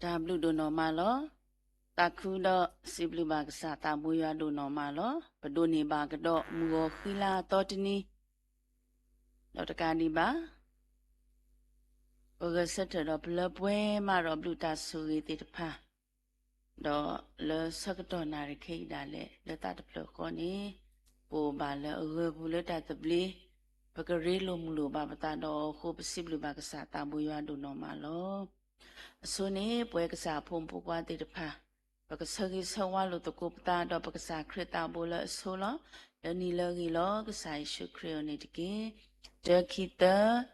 တၢ်ဘျုးဒိၣ်နီၢ်မးလီၤ. သးခုဒီးစံးဘျုးဘၣ်ကစၢ်သးဘိယွၤဒိၣ်နီၢ်မးလီၤ. ပဒိးန့ၢ်ဘၣ်ကဒီးမုၢ်ဂီၤဃံလၤအသီတနံၤ, ဒီးတကးဒံးဘၣ် ပဂဲၤဆၢထၢၣ်ဒီးပလၢပှဲၤမးဒီးဘျုးတၢ်ဆိၣ်ဂ့ၤသ့ၣ်တဖၣ်, ဒီးလၢဆၢကတီၢ်နၣ်ရံၣ်ခဲအံၤဒၣ်လဲာ် လၢသးတဖျၢၣ်ဃီန့ၣ် ပအိၣ်ဘၣ်လၢအဂၢၤပူၤလၢတၢ်သဘျ့, ပကရ့လိာ်မုာ်လိာ်ဘၣ်ပသးဒီးအီၤအဃိ ပစံးဘျုးဘၣ်ကစၢ်သးဘိယွၤဒိၣ်နီၢ်မးလီၤ. အဆိန့ၣ် ပဝဲကစၢ်အဖိမုၣ်ဖိခွါသ့ၣ်တဖၣ် ပကဆၢဂ့ၤဆၢဝါလိာ်သကိးပသးဒီးပကစၢ်ခရံာ်သးဘိလၢအဆိလီၤ. လၢနံၤလၢအဂ့ၤလီၤ ကစၢ်ယ့ၣ်ၡူးခရံာ်အအိၣ်န့ၣ်တက့ၢ်. တၢ ခံ သၢ,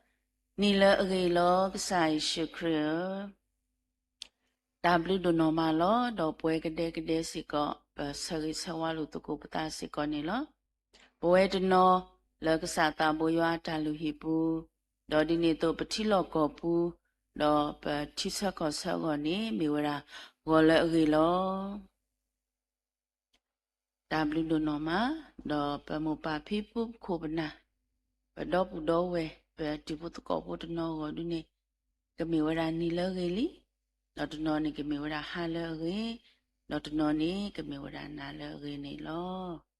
နံၤလၢအဂ့ၤလီၤ ကစၢ်ယ့ၣ်ၡူးခရံာ်ဧၢ. တၢ်ဘျုးဒိၣ်နီၢ်မးလီၤ. ဒီးပဝဲကဒဲကဒဲစ့ၢ်ကီး ပဆၢဂ့ၤဆၢဝါလိာ်သကိးပသးစ့ၢ်ကီးန့ၣ်လီၤ. ပဝဲတနီၤလၢကစၢ်သးဘိယွၤအတၢ်လုၢ်ဟံၣ်ပူၤ, ဒီးဒ်န့ၣ်အသိးပထံလီၢ်ကီၢ်ပူၤ, ဒီးပထံဆၢကီၢ်ဆၢအဂီၢ်န့ၣ် မ့ၢ်ဝဲဒၣ်ဂီၤလၢအဂ့ၤလီၤ. တၢ်ဘျုးဒိၣ်နီၢ်မး, ဒီးပမိၢ်ပၢ်ဖံဖုပခိၣ်ပနၢ်, ပဒီပုၢ်ဒီဝဲၢ်, ပတံၤဖိသကိးဖိတနီၤအဂီၢ်ဒုန့ၣ် ကမ့ၢ်ဝဲဒၣ်နံၤလၢအဂ့ၤလံ, ဒီးတနီၤန့ၣ်ကမ့ၢ်ဝဲဒၣ်ဟါလၢအဂ့ၤ, ဒီးတနီၤန့ၣ်ကမ့ၢ်ဝဲဒၣ်နၤလၢအဂ့ၤန့ၣ်လီၤ.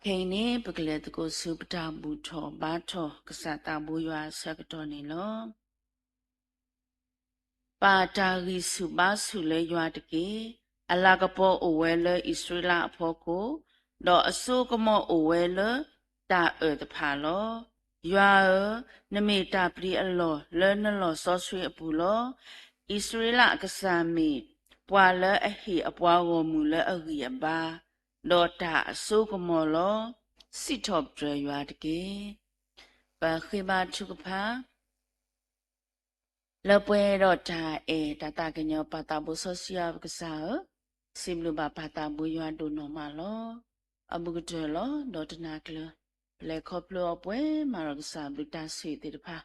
ခဲအံၤန့ၣ် ပကလဲၤသကိးဆူပတၢ်ဘူၣ်ထီၣ်ဘါထီၣ်ကစၢ်သးဘိယွၤအဆၢကတီၢ်န့ၣ်လီၤ. ပာ်တၢ်ဂံၢ်ဆူၣ်ဘါဆူၣ်လၢယွၤတက့ၢ်. အလၤကပီၤအိၣ်ဝဲလၢအံၣ်စရ့လးအဖီခိၣ်, ဒီးအစိကမီၤအိၣ်ဝဲလၢတၢ်အၢၣ်တဖၣ်လီၤ. ယွၤဧၢ, နမ့ၢ်တၢ်ပျံၤအလီၢ်လၢနလီၢ်စီဆှံအပူၤလီၤ. အံၣ်စရ့လးအကစၢ်မ့ၢ်ပှၤလၢအဟ့ၣ်အပှၤဂီၢ်မုၢ်လၢအဂံၢ်အဘါ, ဒီးတၢ်အစိကမီၤလီၤ. စံးထီၣ်ပတြၢၤယွၤတက့ၢ်. ပဃ့ဘါထုကဖၣ် လၢပှဲၤဒီးတၢ်အဲၣ်တၢ်သးကညီၤ ပၢ်သးဘိစီဆှံယွၤပကစၢ်ဧၢ, စံးဘျုးဘၣ်ပၢ်သးဘိယွၤဒိၣ်နီၢ်မးလီၤ. အဘူးကတၢၢ်လီၤ. ဒီးတနၤကျၢၤ ပလဲၤခီဖျိအီၤပှဲၤမးဒီးကစၢ်ဘျုးတၢ်ဆိၣ်ဂ့ၤသ့ၣ်တဖၣ်,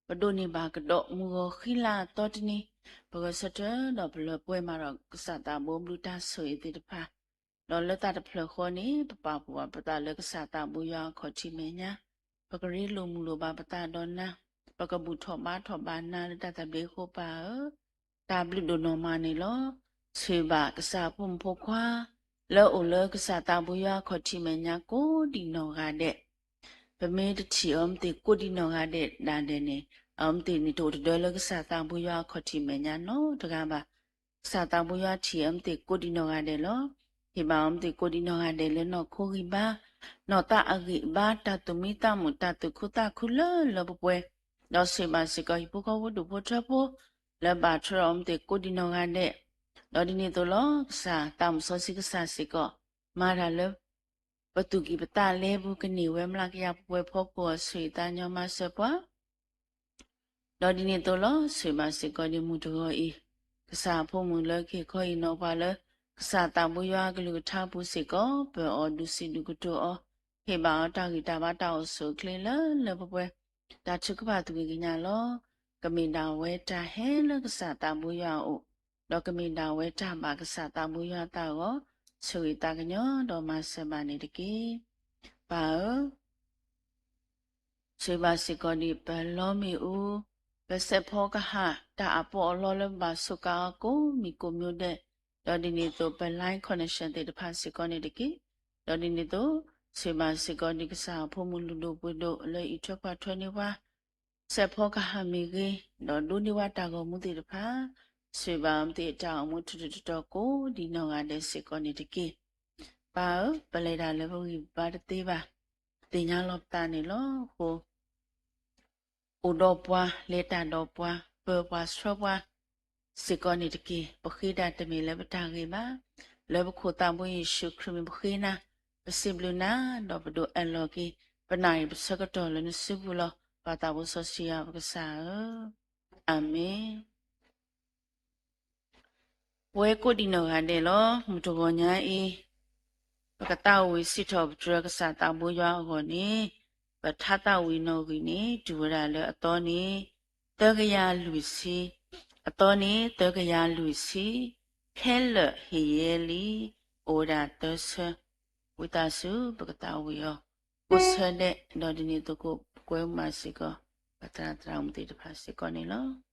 ပဒိးန့ၢ်ဘၣ်ကဒီးမုၢ်ဂီၤဃံလၤအသီတနံၤ, ပဂဲၤဆၢထၢၣ်ဒီးပလၢပှဲၤမးဒီးကစၢ်သးဘိဘျုးတၢ်ဆိၣ်ဂ့ၤသ့ၣ်တဖၣ်, ဒီးလၢသးတဖျၢၣ်ဃီန့ၣ် ပပာ်ဖှိၣ်ဘၣ်ပသးလၢကစၢ်သးဘိယွၤအခီၣ်ထံးမဲာ်ညါ, ပကရ့လိာ်မုာ်လိာ်ဘၣ်ပသးဒီးနၤ, ပကဘူၣ်ထီၣ်ဘါထီၣ်ဘၣ်နၤလၢတၢ်သဘျ့အဃိပၢ်ဧၢ, တၢ်ဘျုးဒိၣ်နီၢ်မးန့ၣ်လီၤ. ဆိၣ်ဂ့ၤဘၣ်ကစၢ်အဖိမုၣ်ဖိခွါ လၢအိၣ်လၢကစၢ်သးဘိယွၤအခီၣ်ထံးမဲာ်ညါကိးဒံးနီၢ်ဂၤဒဲး, ပမ့ၢ်တထံၣ်အီၤမ့ၢ်သ့ၣ်ကိးဒံးနီၢ်ဂၤဒဲးဒၣ်လဲာ်န့ၣ်, အီၤမ့ၢ်သ့ၣ်န့ၣ်တအိၣ်တဒၢလၢကစၢ်သးဘိယွၤအခီၣ်ထံးမဲာ်ညါနီတဂၤဘၣ်. ကစၢ်သးဘိယွၤထံၣ်အီၤမ့ၢ်သ့ၣ်ကိးဒံးနီၢ်ဂၤဒဲးလီၤ. ဟ့ၣ်ဘၣ်အီၤမ့ၢ်သ့ၣ်ကိးဒံးနီၢ်ဂၤဒဲးလၢနီၢ်ခိဂံၢ်ဘါ, နီၢ်သးအဂံၢ်အဘါ, တၢ်သူၣ်မံသးမုာ်, တၢ်သူၣ်ခုသးခုလၢလၢပှဲၤပှဲၤ, ဒီးဆိၣ်ဂ့ၤဘၣ်စ့ၢ်ကီးဟံၣ်ဖိဃီဖိဒူၣ်ဖိထၢဖိ လၢဘၣ်ထွဲဒီးအီၤမ့ၢ်သ့ၣ်ကိးဒံးနီၢ်ဂၤဒဲး, ဒီးဒ်န့ၣ်အသိးလီၤ. ကစၢ်သးမုၣ်စီဆှံကစၢ်စ့ၢ်ကီး မၤတၢ်လၢ ပသူၣ်ကံၢ်ပသးလဲပူၤ ကန့ၢ်ဝဲမျးကယၤပှဲၤပှဲၤဖီခိၣ်အီၤ ဆိၣ်ဂ့ၤသးကညီၤမၤစၢၤပှၤ ဒီးဒ်န့ၣ်အသိးလီၤ. ဆိၣ်ဂ့ၤဘၣ်စ့ၢ်ကီးဒ်မုၢ်တဂီၤအံၤ, ကစၢ်အဖိမုၣ်လၢကဟ့ၣ်ခီဟ့ၣ်နီၤပှၤလၢ ကစၢ်သးဘိယွၤအကလုၢ်ကထါပူၤစ့ၢ်ကီး ပၢၤအီၤဒုးစံးဒုးကတိၤအီၤ, ဟ့ၣ်ဘၣ်အီၤတၢ်ဂံၢ်တၢ်ဘါတၢ်အိၣ်ဆူၣ်အိၣ်ချ့လၢလၢပှဲၤပှဲၤ, တၢ်ထုကဖၣ်သူၣ်ဂ့ၤကညးလီၤ. ကမ့ၢ်ဒၣ်ဝဲတၢ်ဟဲလၢကစၢ်သးဘိယွၤအအိၣ်, ဒီးကမ့ၢ်ဒၣ်ဝဲတၢ်ဘၣ်ကစၢ်သးဘိယွၤအသးအဂီၢ်, ဆိၣ်ဂ့ၤသးကညီၤဒီးမၤစၢၤဘၣ်န့ၣ်တက့ၢ်. ပၢ်ဧၢ ဆိၣ်ဂ့ၤဘၣ်စ့ၢ်ကီးဒ်ပလီမ့ၣ်အူ, ပစဲးဖီကဟၣ် တၢ်အပီးအလီလၢပဘၣ်စူးကါအီၤကိးမံၤကိးမံၤဒဲး, ဒီးဒ်န့ၣ်အသိးပ line connection သ့ၣ်တဖၣ်စ့ၢ်ကီးန့ၣ်တက့ၢ်. ဒီးဒ်န့ၣ်အသိး ဆိၣ်ဂ့ၤဘၣ်စ့ၢ်ကီးဒ်ကစၢ်အဖိမုၣ်လုၢ်ဒိၣ်ပှ့ၤဒိၣ်လၢအံးထွဲကွၢ်ထွဲန့ၢ်ပှၤ စဲးဖီကဟၣ်မ့ၢ်ဂ့ၤ, ဒီးဒိးန့ၢ်ဝဲတၢ်ဂီၤမူသ့ၣ်တဖၣ်, ဆိၣ်ဂ့ၤဘၣ်အီၤမ့ၢ်သ့ၣ်တၢ်အိၣ်မူထူးထူးတီၤတီၤကိးဒ်နီၢ်ဂၤဒဲးစ့ၢ်ကီးန့ၣ်တက့ၢ်. ပၢ်ဧၢ, ပလဲၤတၢ်လၢပဂံၢ်ပဘါတသ့ဘၣ်, ပသ့ၣ်ညါလီၤပသးန့ၣ်လီၤ. အဃိ အိၣ်ဒီးပှၤ, လဲၤတၢ်ဒီးပှၤ, ပၢၤပှၤဆှၢပှၤ စ့ၢ်ကီးန့ၣ်တက့ၢ်. ပဃ့တၢ်တမ့ၢ်လၢပတၢ်ဂ့ၤဘၣ်. လၢပခိၣ်သးဘိယ့ၣ်ၡူးခရံာ်မံၤပဃ့နၤ, ပစံးဘျုးနၤ, ဒီးပဒိးအၢၣ်လီၤက့ၤ ပနၣ်ရံၣ်ပဆၢကတီၢ်လၢနစုပူၤလီၤ. ပၢ်သးဘိစီဆှံယွၤပကစၢ်ဧၢ, အၤမ့ၣ်. ပဝဲကိးဒံးနီၢ်ဂၤဒဲးလီၤ. မုၢ်တဂီၤညါအံၤ ပကသးဝံၣ်စံးထီၣ်ပတြၢၤကစၢ်သးဘိယွၤအဂီၢ်န့ၣ်, ပထါသးဝံၣ်နီၣ်ဂံၢ်န့ၣ် တုၤဝဲဒၣ်လၢအသီန့ၣ် သၢကယၤလွံၢ်ဆံ, အသီန့ၣ် သၢကယၤလွံၢ်ဆံ, ခဲလၢာ်ဟ့ၣ်ယဲလံ, အိၣ်ဝဲဒၣ်သၢဆၢ, ဝံသးစူၤ ပကသးဝံၣ်အီၤ ကိးဆၢဒဲး, ဒီးဒ်န့ၣ်အသိးကိး ပကွဲမုာ်မးစ့ၢ်ကီး ပ ပသရၣ်သရၣ်မုၣ်သ့ၣ်တဖၣ်စ့ၢ်ကီးန့ၣ်လီၤ.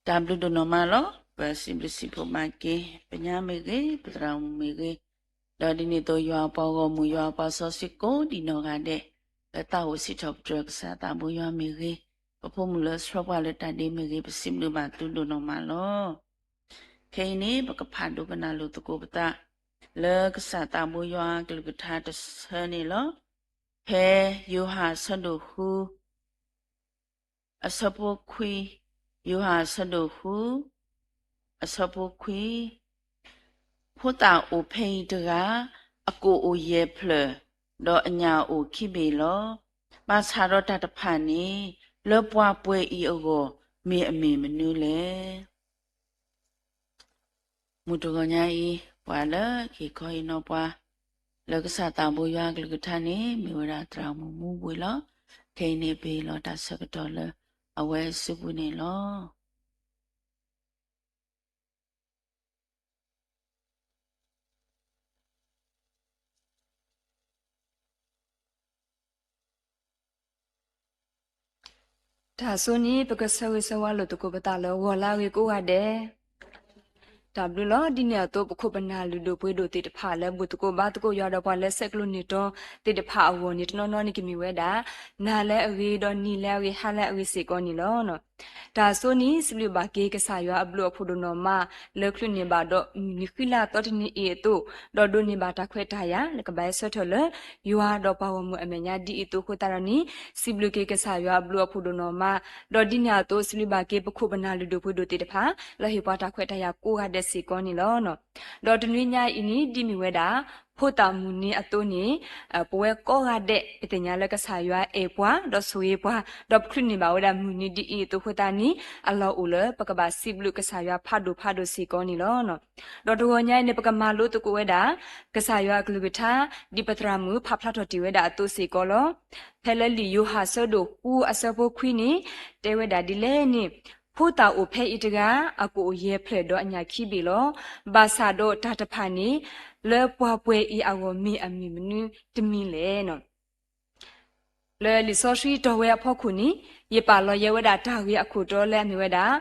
တၢ်ဘျုးဒိၣ်နီၢ်မးလီၤ. ပစံးဘျုးစံးဖှိၣ်ဘၣ်က့ၤ ပညါမ့ၢ်ဂ့ၤ, ပသရၣ်မုၣ်မ့ၢ်ဂ့ၤ, ဒီးဒ်န့ၣ်အသိး ယွၤအပှၤဂီၢ်မုၢ် ယွၤအပှၤစီဆှံကိးဒံးနီၢ်ဂၤဒဲး, လၢတၢ်အိၣ်စံးထီၣ်ပတြၢၤကစၢ်သးဘိယွၤမ့ၢ်ဂ့ၤ, ပဖိမုၣ်လၢဆှၢပှၤလၢတၢ်ဒ့မ့ၢ်ဂ့ၤ, ပစံးဘျုးဘၣ်သုဒိၣ်နီၢ်မးလီၤ. ခဲအံၤန့ၣ် ပကဖးဒိကနၣ်လိာ်သကိးပသး လၢကစၢ်သးဘိယွၤအကလုၢ်ကထါတဆၢန့ၣ်လီၤ. ဖဲယိၤဟၣ်အဆၢဒိၣ်ဃု အဆၢဖိခွံ, ယိၤဟၣ်အဆၢဒိၣ်ဃု အဆၢဖိခွံ, ဖိသၣ်အိၣ်ဖဲအံၤတဂၤ, အကိာ်အိၣ်ယဲၢ်ဖျၢၣ်, ဒီးအညၣ်အိၣ်ခံဘ့ၣ်လီၤ. ဘၣ်ဆၣ်ဒီးတၢ်တဖၣ်န့ၣ် လၢပှၤပှဲၤအံၤအဂီၢ် မ့ၢ်အမ့ၢ်မနုၤလဲၣ်. မုၢ်တဂီၤညါအံၤ ပှၤလၢဟ့ၣ်ခီဟ့ၣ်နီၤပှၤ လၢကစၢ်သးဘိယွၤအကလုၢ်ကထါန့ၣ် မ့ၢ်ဝဲဒၣ်သရၣ်မုၣ်မူဝ့ၤလီၤ. ခဲအံၤန့ၣ်ပဟ့ၣ်လီၤတၢ်ဆၢကတီၢ်လၢအဝဲအစုပူၤန့ၣ်လီၤ. တၢ်အဆိန့ၣ် ပကဆၢဂ့ၤဆၢဝါလိာ်သကိးပသးလၢဂီၤလၢအဂ့ၤကိးဂၤဒဲး. တၢ်ဘျုးလီၤ. ဒ်န့ၣ်အသိး ပခိၣ်ပနၢ်လုၢ်ဒိၣ်ပှ့ၤဒိၣ်သ့ၣ်တဖၣ်လၢဘူၣ်သကိးဘါသကိးယွၤဒီးပှၤလၢဆဲးကျိးန့ၢ်တီသ့ၣ်တဖၣ်အဂီၢ်န့ၣ် တနီၤနီၤန့ၣ်ကမ့ၢ်ဝဲဒၣ် နၤလၢအဂ့ၤ ဒီးနံၤလၢအဂ့ၤ ဟါလၢအဂ့ၤစ့ၢ်ကီးန့ၣ်လီၤ. တၢ်အဆိန့ၣ် စံးဘျုးဘၣ်က့ၤကစၢ်ယွၤအဘျုးအဖှိၣ်ဒိၣ်နီၢ်မး လၢချုးန့ၢ်ဘၣ်ဒီးမုၢ်နံၤဃံလၤသီတနံၤအံၤအသိး, ဒီးဒိးန့ၢ်ဘၣ်တၢ်ခွဲးတၢ်ယာ် လၢကဘၣ်ဟဲဆၢထၢၣ်လၢ ယွၤဒီးပှၤဂီၢ်မုၢ်အမဲာ်ညါဒ်အံၤအသိးအဃိသတးဒီးန့ၣ်, စံးဘျုးက့ၤကစၢ်ယွၤအဘျုးအဖှိၣ်ဒိၣ်နီၢ်မး, ဒီးဒ်န့ၣ်အသိး စံးဘျုးဘၣ်က့ၤပခိၣ်ပနၢ်လုၢ်ဒိၣ်ပှ့ၤဒိၣ်သ့ၣ်တဖၣ် လၢဟ့ၣ်ပှၤတၢ်ခွဲးတၢ်ယာ်ကိးဂၤဒဲးစ့ၢ်ကီးန့ၣ်လီၤ. ဒီးတနွံညါအံၤန့ၣ် ဒ်မ့ၢ်ဝဲဒၣ် ဖ ဖိသၣ်မုၢ်နံၤအသိးန့ၣ် ပဝဲကိးဂၤဒဲး ပသ့ၣ်ညါလၢကစၢ်ယွၤအဲၣ်ပှၤ ဒီးဆိၣ်ဂ့ၤပှၤ ဒီးပချုးန့ၢ်ဘၣ်ဝဲဒၣ်မုၢ်နံၤဒ်အံၤအသိးအဃိသတးန့ၣ် အလီၢ်အိၣ်လၢပကဘၣ်စံးဘျုးကစၢ်ယွၤဖးဒိၣ်ဖးဒိၣ်စ့ၢ်ကီးန့ၣ်လီၤ. ဒီးတဂီၤညါအံၤန့ၣ် ပကမၤလိသကိးဝဲဒၣ် ကစၢ်ယွၤအကလုၢ်ကထါ ဒ်ပသရၣ်မုၣ်ဖးဖျါထီၣ်တ့ၢ်ဝဲဒၣ်အသိးစ့ၢ်ကီးလီၤ. ဖဲလၢလံာ်ယိၤဟၣ်အဆၢဒိၣ်ဃုအဆၢဖိခွံန့ၣ် တဲဝဲဒၣ်ဒ်လဲၣ်န့ၣ်, ဖိသၣ်အိၣ်ဖဲအံၤတဂၤ အကအိၣ်ယဲၢ်ဖျၢၣ်ဒီးအညၣ်ခံဘ့ၣ်လီၤ. ဘၣ်ဆၣ်ဒီးတၢ်တဖၣ်န့ၣ် လၢပှၤပှဲၤအံၤအဂီၢ်မ့ၢ်အမံၤမနုၤတမံၤလဲၣ်. လၢလံာ်စီဆှံတီၢ်ဝဲအဖီခိၣ်န့ၣ် ယပာ်လီၤယဲဝဲဒၣ်တၢ်ဂ့ၢ်အခိၣ်တီလၢအမ့ၢ်ဝဲဒၣ်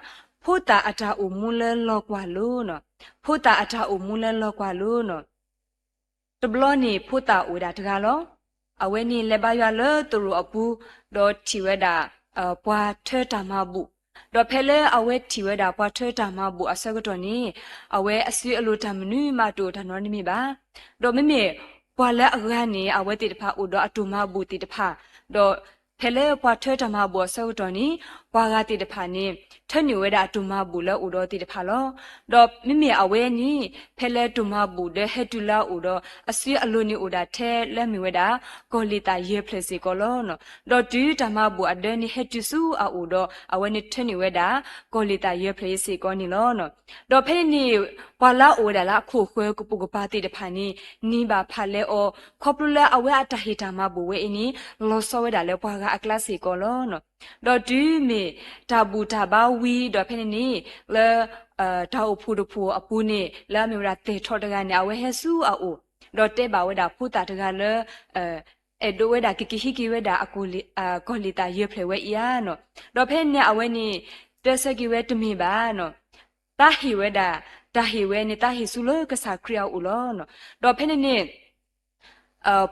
ဖိသၣ်အတၢ်အိၣ်မူလၢလီၤကွၢ်လိၤ, ဖိသၣ်အတၢ်အိၣ်မူလၢလီၤကွၢ်လိၤ. တဘျီန့ၣ်ဖိသၣ်အိၣ်ဝဲဒၣ်တဂၤလီၤ. အဝဲန့ၣ်လဲၤဘါယွၤလၢသရိာ်အပူၤ, ဒီးထံၣ်ဝဲဒၣ် ပှၤထၢတၢ်မၤဘူၣ်, ဒီးဖဲလၢအဝဲထံၣ်ဝဲဒၣ်ပှၤထၢတၢ်မၤဘူၣ်အဆၢကတီၢ်န့ၣ် အဝဲအစုအလိၤတၢ်မနုၤမးတအိၣ်တၢ်နီတမံၤဘၣ်. ဒီးမ့မ့ၢ်ပှၤလၢအဂၤန့ၣ် အဝဲသ့ၣ်တဖၣ်အိၣ်ဒီးအတိၢ်မၤဘူၣ်သ့ၣ်တဖၣ်, ဒီးဖဲလၢပှၤထၢတၢ်မၤဘူၣ်အဆၢကတီၢ်န့ၣ် ပှၤဂၤသ့ၣ်တဖၣ်န့ၣ် ထၢနုာ်ဝဲဒၣ်အတိၢ်မၤဘူၣ်လၢအအိၣ်ဒီးသ့ၣ်တဖၣ်လီၤ. ဒီးမ့မ့ၢ်အဝဲန့ၣ် ဖဲလၢတိၢ်မၤဘူၣ်ဒီးဟဲတုၤလၢအအိၣ်ဒီး အစုအလိၤန့ၣ်အိၣ်ဒၣ်ထဲလၢအမ့ၢ်ဝဲဒၣ် ကီၢ်လံၣ်သးယဲၢ်ဖျၢၣ်စ့ၢ်ကီးလီၤ. ဒီးတုၤတၢ်မၤဘူၣ်အဒၢန့ၣ်ဟဲတုၤဆူအအိၣ်ဒီး အဝဲန့ၣ်ထၢနုာ်ဝဲဒၣ် ကီၢ်လံၣ်သးယဲၢ်ဖျၢၣ်အံၤစ့ၢ်ကီးန့ၣ်လီၤ. ဒီးဖဲန့ၣ်န့ၣ် ပှၤလၢအအိၣ်ဝဲဒၣ်လၢအခိၣ်ဃၢၤကပိာ်ကပၤသ့ၣ်တဖၣ်န့ၣ် နံၤဘၣ်ဖးလဲအီၤ ခီဖျိလၢအဝဲအတၢ်ဟ့ၣ်တၢ်မၤဘူၣ်ဝဲအံၤန့ၣ် လီၤဆီဝဲဒၣ်လၢပှၤဂၤအကျါစ့ၢ်ကီးလီၤ. ဒီးတုၤမ့ၢ်တၢ်ဘူၣ်တၢ်ဘါဝံၤဒီးဖဲန့ၣ်န့ၣ် လၢ တၢ်အိၣ်ဖှိၣ်တဖှိၣ်အပူၤန့ၣ် လၢအမ့ၢ်ဝဲဒၣ်သဲၣ်ထီၣ်တဂၤန့ၣ် အဝဲဟဲဆူအအိၣ် ဒီးတဲဘၣ်ဝဲဒၣ်ဖိသၣ်တဂၤလၢ အဲၣ်ဒိးဝဲဒၣ်ကက့ၤဟံးက့ၤဝဲဒၣ် ကီၢ်လံၣ်သးယဲၢ်ဖျၢၣ်ဝဲအံၤဧါနီၤ. ဒီးဖဲန့ၣ်န့ၣ် အဝဲန့ၣ် တဲဆၢက့ၤဝဲတမ့ၢ်ဘၣ်နီၤ. သးဟ့ၣ်ဝဲဒၣ် တၢ်ဟ့ၣ်ဝဲန့ၣ် သးဟ့ၣ်ဆူလၢကစၢ်ခရံာ်အအိၣ်လီၤ. ဒီးဖဲန့ၣ်န့ၣ်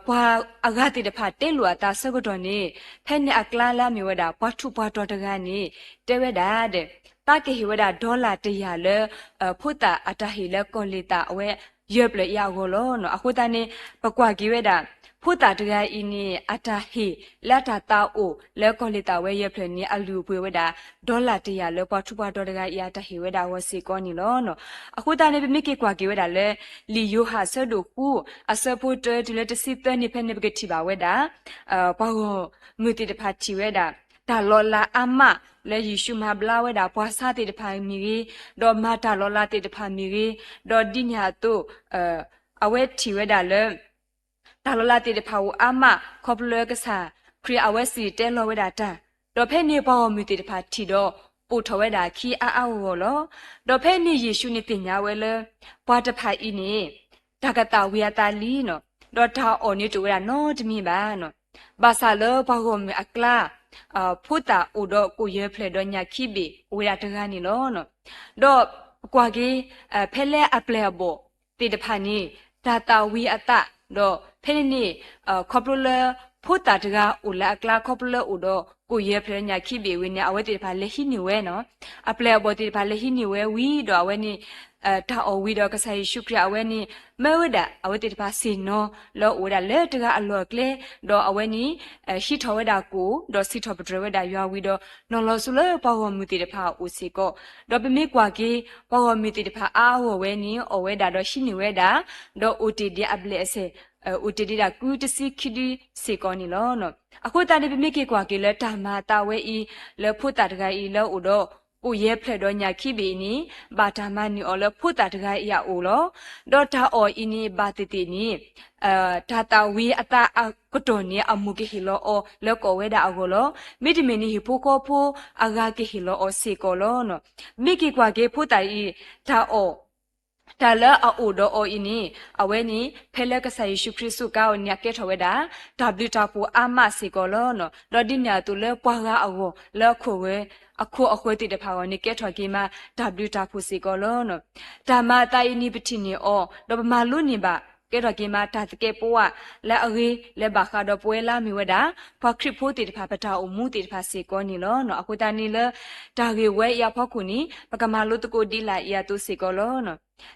ပှၤအဂၤသ့ၣ်တဖၣ်တဲလိာ်အသးဆၢကတီၢ်န့ၣ် ဖဲန့ၣ်အကျါလၢအမ့ၢ်ဝဲဒၣ် ပှၤထူးပှၤတီၤတဂၤန့ၣ် တဲဝဲဒၣ်ဒီး သးကဟ့ၣ်ဝဲဒၣ်ဒီလၣ်တယၢ်လၢ ဖိသၣ်အတၢ်ဟ့ၣ်လၢကီၢ်လံၣ်သးအဝဲ ယဲၢ်ဖျၢၣ်အံၤအဂီၢ်လီၤ. အဃိသတးန့ၣ် ပကွၢ်က့ၤဝဲဒၣ် ဖိသၣ်တဂၤအံၤန့ၣ် အတၢ်ဟ့ၣ်လၢအတၢ်သးအိၣ်လၢကီၢ်လံၣ်သးဝဲယဲၢ်ဖျၢၣ်န့ၣ် အလုၢ်အပှ့ၤဝဲဒၣ် ဒီလၣ်တယၢ်လၢပှၤထူးပှၤတီၤတဂၤအံၤအတၢ်ဟ့ၣ်ဝဲဒၣ်အဂီၢ်စ့ၢ်ကီးန့ၣ်လီၤ. အဃိသတးန့ၣ် ပမ့ၢ်က့ၤကွၢ်က့ၤဝဲဒၣ်လၢ လံာ်ယိၤဟၣ်အဆၢဒိၣ်ဃု အဆၢဖိတၢတုၤလၢတဆံသၢန့ၣ် ဖဲန့ၣ်ပကထံၣ်ဘၣ်ဝဲဒၣ် ပှၤဂီၢ်မုၢ်သ့ၣ်တဖၣ်ထံၣ်ဝဲဒၣ် တၢ်လီၤလးအါမး လၢယ့ၣ်ၡူးမၤဘျါဝဲဒၣ်ပှၤဆါသ့ၣ်တဖၣ်မ့ၢ်ဂ့ၤ, ဒီးမၤတၢ်လီၤလးသ့ၣ်တဖၣ်မ့ၢ်ဂ့ၤ, ဒီးဒ်န့ၣ်အသိး အဝဲထံၣ်ဝဲဒၣ်လၢ တၢ်လီၤလးသ့ၣ်တဖၣ်အိၣ်အါမး ခီဖျိလၢကစၢ်ခရံာ်အဝဲစံၣ်တဲၤတဲလီၤဝဲဒၣ်တၢ်, ဒီးဖဲန့ၣ်ပှၤဂီၢ်မုၢ်သ့ၣ်တဖၣ်ထံၣ်ဒီး ပိာ်ထီၣ်ဝဲဒၣ်အခံအါအါဂီၢ်ဂီၢ်လီၤ. ဒီးဖဲန့ၣ်ယ့ၣ်ၡူးန့ၣ်သ့ၣ်ညါဝဲလၢ ပှၤတဖၣ်အံၤန့ၣ် တၢ်ကသၣ်ဝံၤအသးလံနီၤ, ဒီးတၢ်အီၣ်န့ၣ်တအိၣ်ဝဲဒၣ်နီတမံၤဘၣ်နီၤ. ဘၣ်ဆၣ်လၢပှၤဂီၢ်မုၢ်အကျါ ဖိသၣ်အိၣ်ဒီးကိၣ်ယဲၢ်ဖျၢၣ်ဒီးညၣ်ခံဘ့ၣ်အိၣ်ဝဲဒၣ်တဂၤန့ၣ်လီၤ. ဒီးပကွၢ်က့ၤ ဖဲလၢအပျဲၢ်အဘီၣ်သ့ၣ်တဖၣ်န့ၣ် တၢ်သၣ်ဝံၤအသး, ဒီးဖဲန့ၣ်န့ၣ် ခီဖျိလၢ ဖိသၣ်တဂၤအိၣ်လၢအကျါ ခီဖျိလၢအိၣ်ဒီးကိၣ်ယဲၢ်ဖျၢၣ်ညၣ်ခံဘ့ၣ်ဝံၤန့ၣ် အဝဲသ့ၣ်တဖၣ်လဲၤဟံးန့ၢ်ဝဲနီၤ. အပျဲၢ်အဘီၣ်သ့ၣ်တဖၣ်လဲၤဟံးန့ၢ်ဝဲဝံၤဒီးအဝဲန့ၣ် တၢ်အီၣ်ဝံၤဒီးကစၢ်ယ့ၣ်ၡူးခရံာ်အဝဲန့ၣ် မၢဝဲဒၣ်အဝဲသ့ၣ်တဖၣ်ဆ့ၣ်နီၤလၢအအိၣ်ဝဲဒၣ်လၢတဂၤအလီၢ်အကျဲ, ဒီးအဝဲန့ၣ် ဟံးထီၣ်ဝဲဒၣ်ကိၣ် ဒီးစံးထီၣ်ပတြၢၤဝဲဒၣ်ယွၤဝံၤဒီး နီၤလီၤဆူလၢပှၤဂီၢ်မုၢ်သ့ၣ်တဖၣ်အအိၣ်စ့ၢ်ကီး, ဒီးပမ့ၢ်ကွၢ်က့ၤ ပှၤဂီၢ်မုၢ်သ့ၣ်တဖၣ်အါအါဂီၢ်ဂီၢ်ဝဲန့ၣ် အီၣ်ဝဲဒၣ်ဒီးဟံးန့ၢ်ဝဲဒၣ်, ဒီးအိၣ်တ့ၢ်ဒံးအဘျဲၣ်အစဲၢ် အိၣ်တ့ၢ်ဒံးဒၣ်ကုတဆံခံဒုစ့ၢ်ကီးန့ၣ်လီၤ. အဃိသတးန့ၣ် ပမ့ၢ်က့ၤကွၢ်က့ၤလၢတၢ်မၤအသးဝဲအံၤ လၢဖိသၣ်တဂၤအံၤလၢအအိၣ်ဒီး ကိၣ်ယဲၢ်ဖျၢၣ်ဒီးညၣ်ခံဘ့ၣ်အံၤန့ၣ် ဘၣ်တၢ်မၤန့ၢ်အီၤလၢဖိသၣ်တဂၤအံၤအအိၣ်လီၤ. ဒီးတၢ်အီၣ်အံၤန့ၣ် ဘၣ်သ့ၣ်သ့ၣ်န့ၣ် တၢ်သၣ်ဝံၤအသးအကတီၢ်န့ၣ် အမိၢ်ကဟ့ၣ်လီၤအီၤလၢကိးဝဲဒၣ်အဂီၢ်လီၤ. မ့တမ့ၢ်န့ၣ် ဟံၣ်ဖိဃီဖိအဂၤကဟ့ၣ်လီၤအီၤစ့ၢ်ကီးလီၤ. မ့ၢ်က့ၤကွၢ်က့ၤဖိသၣ်အံၤ တၢ်အီၣ် တၢ်လၢအအိၣ်ဒီးအီၤအံၤန့ၣ် အဝဲန့ၣ် ဖဲလၢကစၢ်ယ့ၣ်ၡူးခရံာ်စူးကါအီၤန့ၣ် အကဲထီၣ်ဝဲဒၣ် တၢ်ဘျုးတၢ်ဖှိၣ်အါမးစ့ၢ်ကီးလီၤ. ဒီးဒ်န့ၣ်အသိးလၢပှၤဂၤအဂီၢ် လၢအခိၣ်ဂၢၤ အခိၣ်အဃၢၤသ့ၣ်တဖၣ်အဂီၢ်န့ၣ် ကဲထီၣ်က့ၤမး တၢ်ဘျုးတၢ်ဖှိၣ်စ့ၢ်ကီးလီၤ. တၢ်မၤအသးအံၤန့ၣ် ပထံၣ်န့ၢ်အီၤ ဒီးပမၤလိန့ၢ်ဘၣ် ကဲထီၣ်က့ၤမး တၢ်သကဲးပဝးလၢအဂ့ၤ လၢဘၣ်ဃးဒီးပဝဲလၢအမ့ၢ်ဝဲဒၣ် ပှၤခရံာ်ဖိသ့ၣ်တဖၣ် ပတၢ်အိၣ်မူသ့ၣ်တဖၣ်စ့ၢ်ကီးန့ၣ်လီၤ. အဃိသတးန့ၣ်လၢ တၢ်ဂ့ၢ်ဝဲအံၤအဖီခိၣ်န့ၣ် ပကမၤလိသကိးဒ်လာ်အံၤအသိးစ့ၢ်ကီးလီၤ.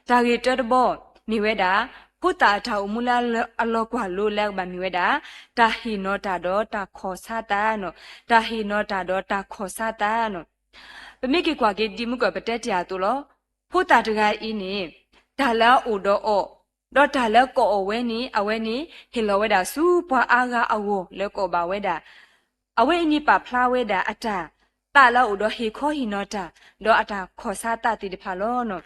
တၢ်ဂ့ၢ်တၢတဘီ မ့ၢ်ဝဲဒၣ် ဖိသၣ်အတၢ်အိၣ်မူလၢအလီၤကွၢ်လိလၢအကဘၣ်မ့ၢ်ဝဲဒၣ် တၢ်ဟ့ၣ်နီၤတၢ်ဒီးတၢ်ခီၣ်ဆါသးနီၤ, တၢ်ဟ့ၣ်နီၤတၢ်ဒီးတၢ်ခီၣ်ဆါသးနီၤ. ပမ့ၢ်က့ၤကွၢ်က့ၤဒ်မုၢ်ကၢၢ်ပတဲတ့ၢ်အသိးလီၤ. ဖိသၣ်တဂၤအံၤန့ၣ် တၢ်လၢအအိၣ်ဒီးအီၤ ဒီးတၢ်လၢကိးအီၤဝဲန့ၣ် အဝဲန့ၣ် ဟ့ၣ်လီၤဝဲဒၣ်ဆူပှၤအါဂၤအဂီၢ်လၢကိးဘၣ်ဝဲဒၣ် အဝဲအံၤန့ၣ်ပာ်ဖျါဝဲဒၣ်အတၢ် သးလၢအအိၣ်ဒီးဟ့ၣ်ခီဟ့ၣ်နီၤတၢ် ဒီးအတၢ်ခီၣ်ဆါသးသ့ၣ်တဖၣ်လီၤ.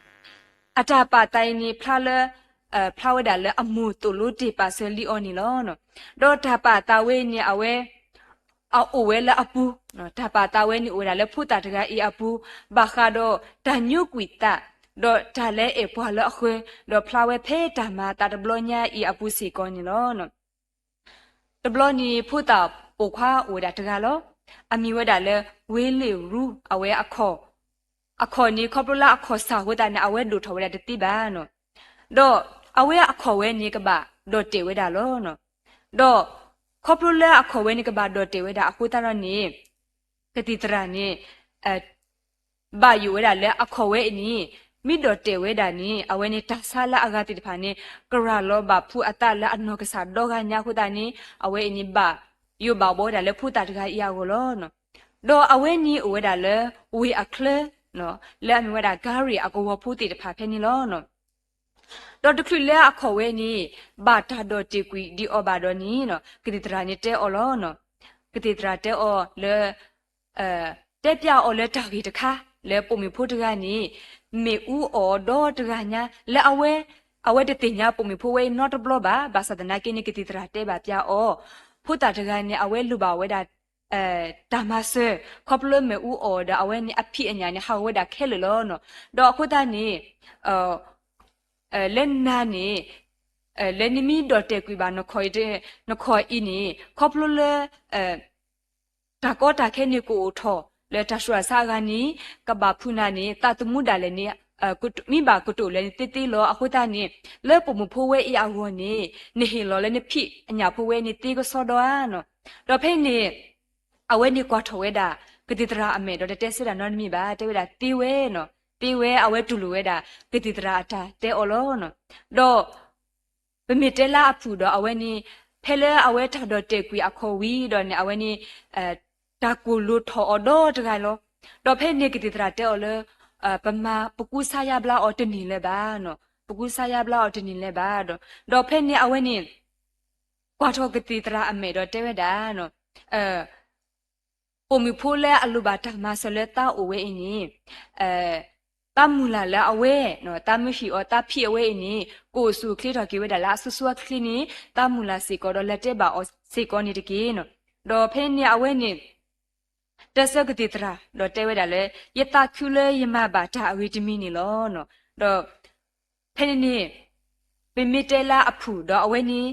အတၢ်ပာ်သးအံၤန့ၣ်ဖျါလၢ ဖျါဝဲဒၣ်လၢအမိၢ်သိၣ်လိတ့ၢ်ပာ်စၢၤလံအီၤန့ၣ်လီၤ. ဒီးတၢ်ပာ်သးဝဲအံၤန့ၣ် အဝဲ အအိၣ်ဝဲလၢအပူၤ, တၢ်ပာ်သးဝဲန့ၣ်အိၣ်ဝဲဒၣ်လၢဖိသၣ်တဂၤအံၤအပူၤ, ဘၣ်ဃးဒီးတၢ်ညိကွံာ်သး, ဒီးတၢ်လၢအဲၣ်ပှၤလၢအဃၢၤ, ဒီးဖျါဝဲဖဲတၢ်မၤသးတဘျီညါအံၤအပူၤစ့ၢ်ကီးန့ၣ်လီၤ. တဘျီန့ၣ်ဖိသၣ်ပိာ်ခွါအိၣ်ဝဲဒၣ်တဂၤလီၤ. အမံၤဝဲဒၣ်လၢ ဝ့လ့ၣ်ရူ အဝဲအခီၣ်, အခီၣ်န့ၣ် ခီဖျိလၢအခီၣ်စၢ်အဃိသတးန့ၣ် အဝဲဒိၣ်ထီၣ်ဝဲဒၣ်တသ့ဘၣ်နီၤ. ဒီးအဝဲအခီၣ်ဝဲန့ၣ်ကဘၣ်ဒီၣ်တဲာ်ဝဲဒၣ်လီၤ. ဒီးခီဖျိလၢအခီၣ်ဝဲန့ၣ်ကဘၣ်ဒီၣ်တဲာ်ဝဲဒၣ်အဃိသတးဒီးန့ၣ် ကသံၣ်သရၣ်န့ၣ် ဘၣ်ယိၣ်ဝဲဒၣ်လၢအခီၣ်ဝဲအံၤန့ၣ် မ့ၢ်ဒီၣ်တဲာ်ဝဲဒၣ်န့ၣ် အဝဲန့ၣ်တၢ်ဆါလၢအဂၤသ့ၣ်တဖၣ်န့ၣ် ကရၤလီၤဘၣ်ဖုးအသးလၢအနီၢ်ကစၢ်ဒီဂၤညါအဃိသတးန့ၣ် အဝဲအံၤန့ၣ်ဘၣ်ယိၣ်ဘၣ်ဘှီဝဲဒၣ်လၢဖိသၣ်တဂၤအံၤအဂီၢ်လီၤ. ဒီးအဝဲန့ၣ်အိၣ်ဝဲဒၣ်လၢ ဝ့ၢ်အချၢ လၢအမ့ၢ်ဝဲဒၣ် ကၤရံၣ်အကဝီၤဖိသ့ၣ်တဖၣ်ဖဲန့ၣ်လီၤ. ဒီးတချုးလၢအခီၣ်ဝဲန့ၣ် ဘၣ်တၢ်ဒီၣ်တဲာ်ကွံာ်ဒံးအီၤဘၣ်ဒီးန့ၣ် ကသံၣ်သရၣ်န့ၣ်တဲအီၤလီၤ. ကသံၣ်သရၣ်တဲအီၤလၢ တဲပျးအီၤလၢတၢ်ဂ့ၢ်တခါ လၢပိာ်မုၣ်ဖိတဂၤန့ၣ် မ့ၣ်အူအီၣ်ဒီတဂၤညါ လၢအဝဲ အဝဲတသ့ၣ်ညါပိာ်မုၣ်ဖိဝဲအံၤနီတဘျီဘၣ်. ဘၣ်ဆၣ်သနာ်က့န့ၣ် ကသံၣ်သရၣ်တဲဘၣ်ပျးအီၤ ဖိသၣ်တဂၤန့ၣ် အဝဲလိၣ်ဘၣ်ဝဲဒၣ် တၢ်မၤစၢၤ ခီဖျိလၢမ့ၣ်အူအီၣ်ဒီး အဝဲန့ၣ်အဖံးအညၣ်န့ၣ် ဟးဂီၤဝဲဒၣ်ခဲလၢာ်လီၤ. ဒီးအဃိသတးန့ၣ် လၢနၤန့ၣ် လၢနမ့ၢ်ဒီၣ်တဲာ်ကွံာ်ဘၣ်နခီၣ်အံၤန့ၣ် ခီဖျိလၢ တၢ်ကီတၢ်ခဲန့ၣ်ကအိၣ်ထီၣ် လၢတၢ်ဆူးတၢ်ဆါအဂၤန့ၣ် ကဘၣ်ဖုးနၤန့ၣ် သးသမူဒၣ်လဲာ်န့ၣ် မ့ၢ်ဘၣ်ကတိၤလဲၣ်န့ၣ်သ့သ့လီၤ. အဃိသတးန့ၣ် လၢပိာ်မုၣ်ဖိဝဲအံၤအဂီၢ်န့ၣ် နဟ့ၣ်လီၤလၢနဖံးအညၣ်ဖိဝဲန့ၣ်သ့ကစီဒီဧါနီၤ. ဒီးဖဲန့ၣ် အဝဲန့ၣ်ကွၢ်ထီၣ်ဝဲဒၣ် ကသံၣ်သရၣ်အမဲာ်ဒီးတတဲဆၢတၢ်နီတမံၤဘၣ်. တဲဝဲဒၣ်သ့ဝဲနီၤ, သ့ဝဲ အဝဲတူၢ်လိာ်ဝဲဒၣ် ကသံၣ်သရၣ်အတၢ်တဲအီၤလီၤ. ဒီး ပမ့ၢ်တဲလၢအဖုၣ်ဒီးအဝဲန့ၣ် ဖဲလၢအဝဲတၢ်ဒီၣ်တဲာ်ကွံာ်အခီၣ်ဝံၤဒီးန့ၣ် အဝဲန့ၣ် တၢ်ကိၢ်လိာ်ထီၣ်အီၤဒီတဂၤလီၤ. ဒီးဖဲန့ၣ်ကသံၣ်သရၣ်တဲအီၤလၢ ပမၤ ပကူစါယါဘျါအီၤတန့ၢ်လၢၤဘၣ်နီၤ, ပကူစါယါဘျါအီၤတန့ၢ်လၢၤဘၣ်ဒီး ဒီးဖဲန့ၣ်အဝဲန့ၣ် ကွၢ်ထီၣ်ကသံၣ်သရၣ်အမဲာ်ဒီးတဲဝဲဒၣ် ပိာ်မုၣ်ဖိလၢအလိၣ်ဘၣ်တၢ်မၤစၢၤလၢသးအိၣ်ဝဲအံၤန့ၣ် သးမုၢ်လၢ်လၢအဝဲ သးမ့ၢ်ဟ့ၣ်အီၤသးဖံးအဝဲအံၤန့ၣ် ကအိၣ်ဆူၣ်အိၣ်ချ့ထီၣ်က့ၤဝဲဒၣ်လၢအစိၤစိၤအချ့န့ၣ် သးမုၢ်လၢ်စ့ၢ်ကီးဒီးလဲၤတဲဘၣ်အီၤစ့ၢ်ကီးန့ၣ်တက့ၢ်. ဒီးဖဲန့ၣ်အဝဲန့ၣ် တဲဆၢကသံၣ်သရၣ် ဒီးတဲဝဲဒၣ်လၢ ယသးခုလၢယမၤဘၣ်တၢ်အဂ့ၤတမံၤန့ၣ်လီၤ. ဒီး ဖဲန့ၣ်န့ၣ် ပမ့ၢ်တဲလၢအဖုၣ်ဒီးအဝဲန့ၣ်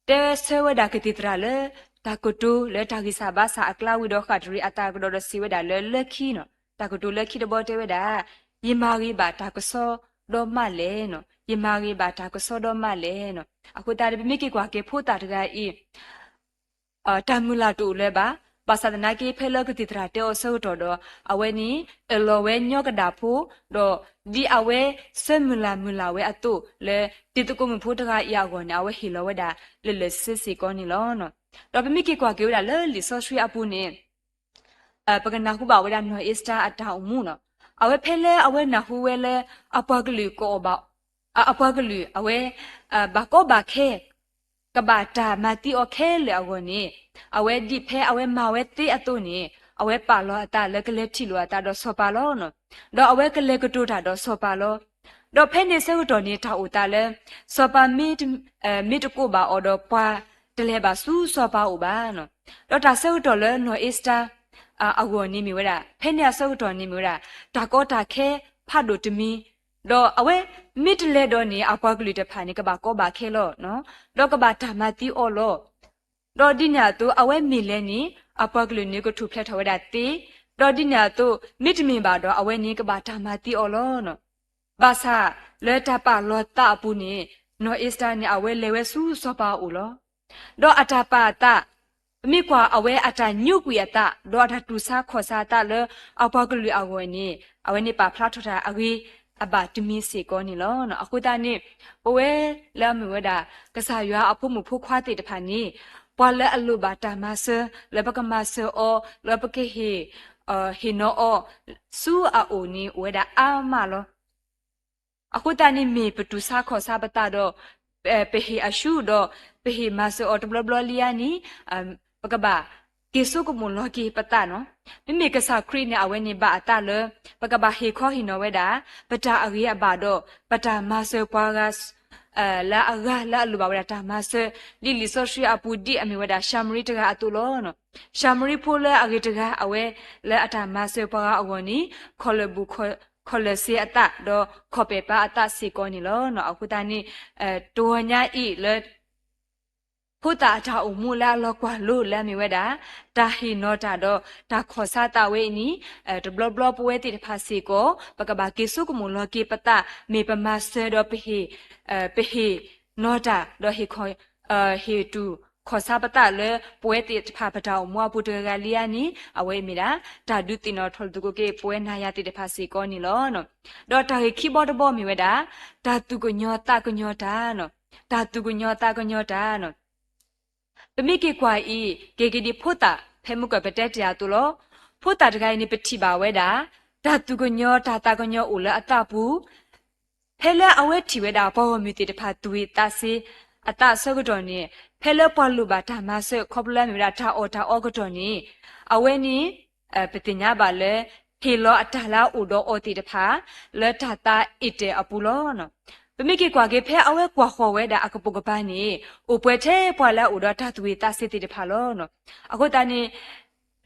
တဲဆၢဝဲဒၣ်ကသံၣ်သရၣ်လၢ တၢ်ကတိၤလၢတၢ်ဂံၢ်စၢ်ဘါစၢ်အကျါဝံၤဒီးဃၣ်တရံးအသးကဒီးဒီးစံးဝဲဒၣ်လၢလၢခံနီၤ တၢ်ကတိၤလၢခံတဘီတဲဝဲဒၣ် ယမၤဂ့ၤဘၣ်တၢ်ကစီဒီမးလဲၣ်နီၤ, ယမၤဂ့ၤဘၣ်တၢ်ကစီဒီမးလဲၣ်နီၤ. အဃိသတးဒီး ပမ့ၢ်က့ၤကွၢ်က့ၤဖိသၣ်တဂၤအံၤ တၢ်မုၢ်လၢ်တအိၣ်လၢၤဘၣ်. ဘၣ်ဆၣ်သနာ်က့ ဖဲလၢကသံၣ်သရၣ်တဲအီၤဆၢကတီၢ်ဒီး အဝဲန့ၣ် အၢၣ်လီၤဝဲညီကဒၣ်ဖိ ဒီးဒ်အဝဲဆၢမုၢ်လၢ်မုၢ်လၢ်ဝဲအသိးလၢ တံၤသကိးမုၣ်ဖိတဂၤအံၤအဂီၢ်န့ၣ် အဝဲဟ့ၣ်လီၤဝဲဒၣ်လၢာ်လၢာ်ဆ့ဆ့ၣ်ကီးန့ၣ်လီၤ. ဒီးပမ့ၢ်က့ၤကွၢ်က့ၤဝဲဒၣ်လၢလံာ်စီဆှံအပူၤန့ၣ် ပကနၢ်ဟူဘၣ်ဝဲဒၣ်နီၢ်အ့ၤစတၢ်အတၢ်အိၣ်မူနီၤ. အဝဲဖဲလၢအဝဲနၢ်ဟူဝဲလၢ အပှၤကလုာ်ကအီၣ်ဘၣ် အပှၤကလုာ်အဝဲ ဘၣ်ကီဘၣ်ခဲ ကဘၣ်တၢ်မၤသံအီၤခဲလၢာ်အဂီၢ်န့ၣ် အဝဲဒ်ဖဲအဝဲမၤဝဲသ့အသိးန့ၣ် အဝဲပာ်လီၤအသးလၢကလဲၤထံၣ်လိာ်အသးဒီးစီၤပၤလီၤ. ဒီးအဝဲကလဲၤကတိၤတၢ်ဒီးစီၤပၤလီၤ. ဒီးဖဲန့ၣ်ဆၢကတီၢ်န့ၣ် တၢ်အိၣ်သးလၢ စီၤပၤမ့ၢ်တ မ့ၢ်တကိးဘၣ်အီၤဒီးပှၤတလဲၤဘၣ်ဆူစီၤပၤအအိၣ်ဘၣ်နီၤ. ဒီးတၢ်ဆၢကတီၢ်လၢနီၢ်အ့ၤစတၢ် အဂီၢ်န့ၣ်မ့ၢ်ဝဲဒၣ် ဖဲန့ၣ်အဆၢကတီၢ်န့ၣ်မ့ၢ်ဝဲဒၣ် တၢ်ကီတၢ်ခဲဖးဒိၣ်တမံၤ, ဒီးအဝဲမ့ၢ်တလဲၤဒီးန့ၣ် အပှၤကလုာ်တဖၣ်န့ၣ် ကဘၣ်ကီဘၣ်ခဲလီၤ, ဒီးကဘၣ်တၢ်မၤသံအီၤလီၤ. ဒီးဒ်န့ၣ်အသိး အဝဲမ့ၢ်လဲၤန့ၣ် အပှၤကလုာ်န့ၣ်ကထူၣ်ဖျဲးထီၣ်ဝဲဒၣ်သ့, ဒီးဒ်န့ၣ်အသိး မ့တမ့ၢ်ဘၣ်ဒီး အဝဲန့ၣ်ကဘၣ်တၢ်မၤသံအီၤလီၤ. ဘၣ်ဆၣ်လၢတၢ်ပာ်လီၤသးအပူၤန့ၣ် နီၢ်အ့ၤစတၢ်န့ၣ် အဝဲလဲၤဝဲဆူစီၤပၤအအိၣ်လီၤ. ဒီးအတၢ်ပာ်အသး, ပမ့ၢ်ကွၢ်အဝဲအတၢ်ညိကွံာ်အသး ဒီးအတၢ်တူၢ်ဆါခီၣ်ဆါအသးလၢ အပှၤကလုာ်အဂီၢ်န့ၣ် အဝဲန့ၣ်ပာ်ဖျါထီၣ်တၢ်အဂ့ၤအဘၣ်တမံၤစ့ၢ်ကီးန့ၣ်လီၤ. အဃိသတးန့ၣ် ပဝဲလၢအမ့ၢ်ဝဲဒၣ် ကစၢ်ယွၤအဖိမုၣ်ဖိခွါသ့ၣ်တဖၣ်န့ၣ် ပှၤလၢအလိၣ်ဘၣ်တၢ်မၤစၢၤ လၢပကမၤစၢၤအီၤ လၢပကဟ့ၣ် ဟ့ၣ်နီၤအီၤ ဆူအအိၣ်န့ၣ် အိၣ်ဝဲဒၣ်အါမးလီၤ. အဃိသတးန့ၣ်မ့ၢ်ပတူၢ်ဆါခီၣ်ဆါပသးဒီး ပဟ့ၣ်အရှုံးဒီး ပဟ့ၣ်မၤစၢၤအီၤတဘျီဘျီလံဧါန့ၣ် ပကဘၣ်က့ၤဆိကမိၣ်လီၤက့ၤပသးနီၤ. မ့မ့ၢ်ကစၢ်ခရံာ်န့ၣ် အဝဲန့ၣ်ဘၣ်အသးလၢ ပကဘၣ်ဟ့ၣ်ခီဟ့ၣ်နီၤဝဲဒၣ် ပတၢ်အဂ့ၤအဘၣ်ဒီး ပတၢ်မၤစၢၤပှၤဂၤ လၢအဂၤလၢအလိၣ်ဘၣ်ဝဲဒၣ်တၢ်မၤစၢၤ ဒ်လံာ်စီဆှံအပူၤဒ်အမ့ၢ်ဝဲဒၣ်ၡၤမရံတဂၤအသိးလီၤ. ၡၤမရံဖိလၢအဂ့ၤတဂၤ အဝဲလၢအတၢ်မၤစၢၤပှၤဂၤအဂီၢ်န့ၣ် ခီၣ်လၢာ်ဘူၣ် ခီၣ်လၢာ်စ့အသး ဒီးခီၣ်ပဲာ်ပၤအသးစ့ၢ်ကီးန့ၣ်လီၤ. အဃိသတးန့ၣ် တဂီၤညါအံၤလၢ ဖိသၣ်အတၢ်အိၣ်မူလၢအလီၤကွၢ်လိလၢအမ့ၢ်ဝဲဒၣ် တၢ်ဟ့ၣ်နီၤတၢ်ဒီး တၢ်ခီၣ်ဆါသးဝဲအံၤန့ၣ် တဘျီဘျီပဝဲသ့ၣ်တဖၣ်စ့ၢ်ကီး ပကဘၣ်က့ၤဆိကမိၣ်လီၤက့ၤပသး မ့ၢ်ပမၤစၢၤဒီး ပဟ့ၣ်နီၤတၢ်ဒီး ဟ့ၣ်တူၢ်ခီၣ်ဆါပသးလၢ ပဝဲသ့ၣ်တဖၣ်ပတၢ်အိၣ်မူအပူၤတဂၤဂၤလံဧါန့ၣ် အဝဲအံၤမ့ၢ်ဒၣ် တၢ်ဒုးသ့ၣ်နီၣ်ထီၣ်လိာ်သကိးက့ၤ ပဝဲနၤယၤသ့ၣ်တဖၣ်စ့ၢ်ကီးန့ၣ်လီၤ. ဒီးတၢ်ဂ့ၢ်ခံဘီတဘီမ့ၢ်ဝဲဒၣ် တၢ်သူၣ်ကညီၤသးကညီၤတၢ်, တၢ်သူၣ်ကညီၤသးကညီၤတၢ် ပမ့ၢ်က့ၤကွၢ်အံၤ က့ၤက့ၤဒ်ဖိသၣ် ဖဲမုၢ်ကၢၢ်ပတဲတ့ၢ်အသိးလီၤ. ဖိသၣ်တဂၤအံၤန့ၣ် ပထံၣ်ဘၣ်ဝဲဒၣ် တၢ်သူၣ်ကညီၤတၢ်သးကညီၤအိၣ်လၢအသးပူၤ ဖဲလၢအဝဲထံၣ်ဝဲဒၣ်ပှၤဂီၢ်မုၢ်သ့ၣ်တဖၣ်သူၣ်ဝံၣ်သးစ့ အသးအဆၢကတီၢ်န့ၣ် ဖဲလၢပှၤလိၣ်ဘၣ်တၢ်မၤစၢၤ ခီဖျိလၢအမ့ၢ်ဝဲဒၣ်တၢ်အီၣ်တၢ်အီအကတီၢ်န့ၣ် အဝဲန့ၣ် ပသ့ၣ်ညါဘၣ်လၢ ဟ့ၣ်လီၤအတၢ်လၢအအိၣ်ဒီးအီၤသ့ၣ်တဖၣ် လၢတၢ်သးအ့ၣ်တဲာ်အပူၤလီၤ. ပမ့ၢ်က့ၤကွၢ်က့ၤဖဲအဝဲကွၢ်ဃီၤဝဲဒၣ်အကပိာ်ကပၤန့ၣ် အိၣ်ပှဲၤထဲပှၤလၢအအိၣ်ဒီးတၢ်သူၣ်ဝံၣ်သးစ့သ့ၣ်တဖၣ်လီၤ. အဃိသတးန့ၣ်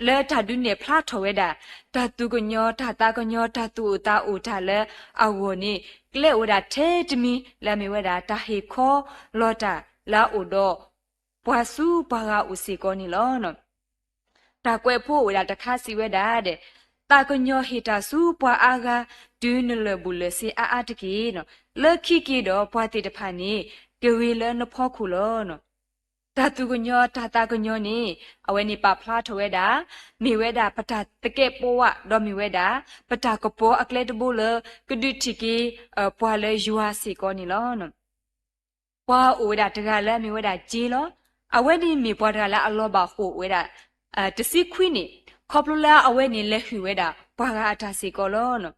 လၢတၢ်ဒုးနဲၣ်ဖျါထီၣ်ဝဲဒၣ် တၢ်သူၣ်ကညီၤ တၢ်သးကညီၤ တၢ်သူၣ်အိၣ်သးအိၣ်တၢ်လၢအဂီၢ်န့ၣ် ကျဲအိၣ်ဝဲဒၣ်ထဲတမံၤလၢအမ့ၢ်ဝဲဒၣ် တၢ်ဟ့ၣ်ခီလီၤတၢ်လၢအအိၣ်ဒီး ပှၤဆူပှၤဂၤအိၣ်စ့ၢ်ကီးန့ၣ်လီၤ. တၢ်ကွဲးဖိအိၣ်ဝဲဒၣ်တခါစံးဝဲဒၣ်ဒီး သးကညီၤဟ့ၣ်တၢ်ဆူပှၤအါဂၤ တုၤနလၢာ်ဘူၣ်လၢာ်စ့အါအါတက့ၢ်. လၢခံက့ၤဒီးပှၤသ့ၣ်တဖၣ်န့ၣ် ကဂ့ၤလၢနဖီခိၣ်လီၤ. တၢ်သူၣ်ကညီၤ တၢ်သးကညီၤန့ၣ် အဝဲန့ၣ်ပာ်ဖျါထီၣ်ဝဲဒၣ် မ့ၢ်ဝဲဒၣ်ပတၢ်သကဲးပဝး ဒီးမ့ၢ်ဝဲဒၣ် ပတၢ်ကပီၤအကျဲတဘိလၢ ကဒုးထံၣ်က့ၤ ပှၤလၢယွၤစ့ၢ်ကီးန့ၣ်လီၤ. ပှၤအိၣ်ဝဲဒၣ်တဂၤလၢအမ့ၢ်ဝဲဒၣ်က့လီၤ. အဝဲန့ၣ်မ့ၢ်ပှၤတဂၤလၢအလီၤဘၣ်ဃိာ်ဝဲဒၣ် တဆံခွံနံၣ် ခီဖျိလၢအဝဲန့ၣ်လဲၤဟုၣ်ဝဲဒၣ်ပှၤဂၤအတၢ်စ့ၢ်ကီးလီၤ.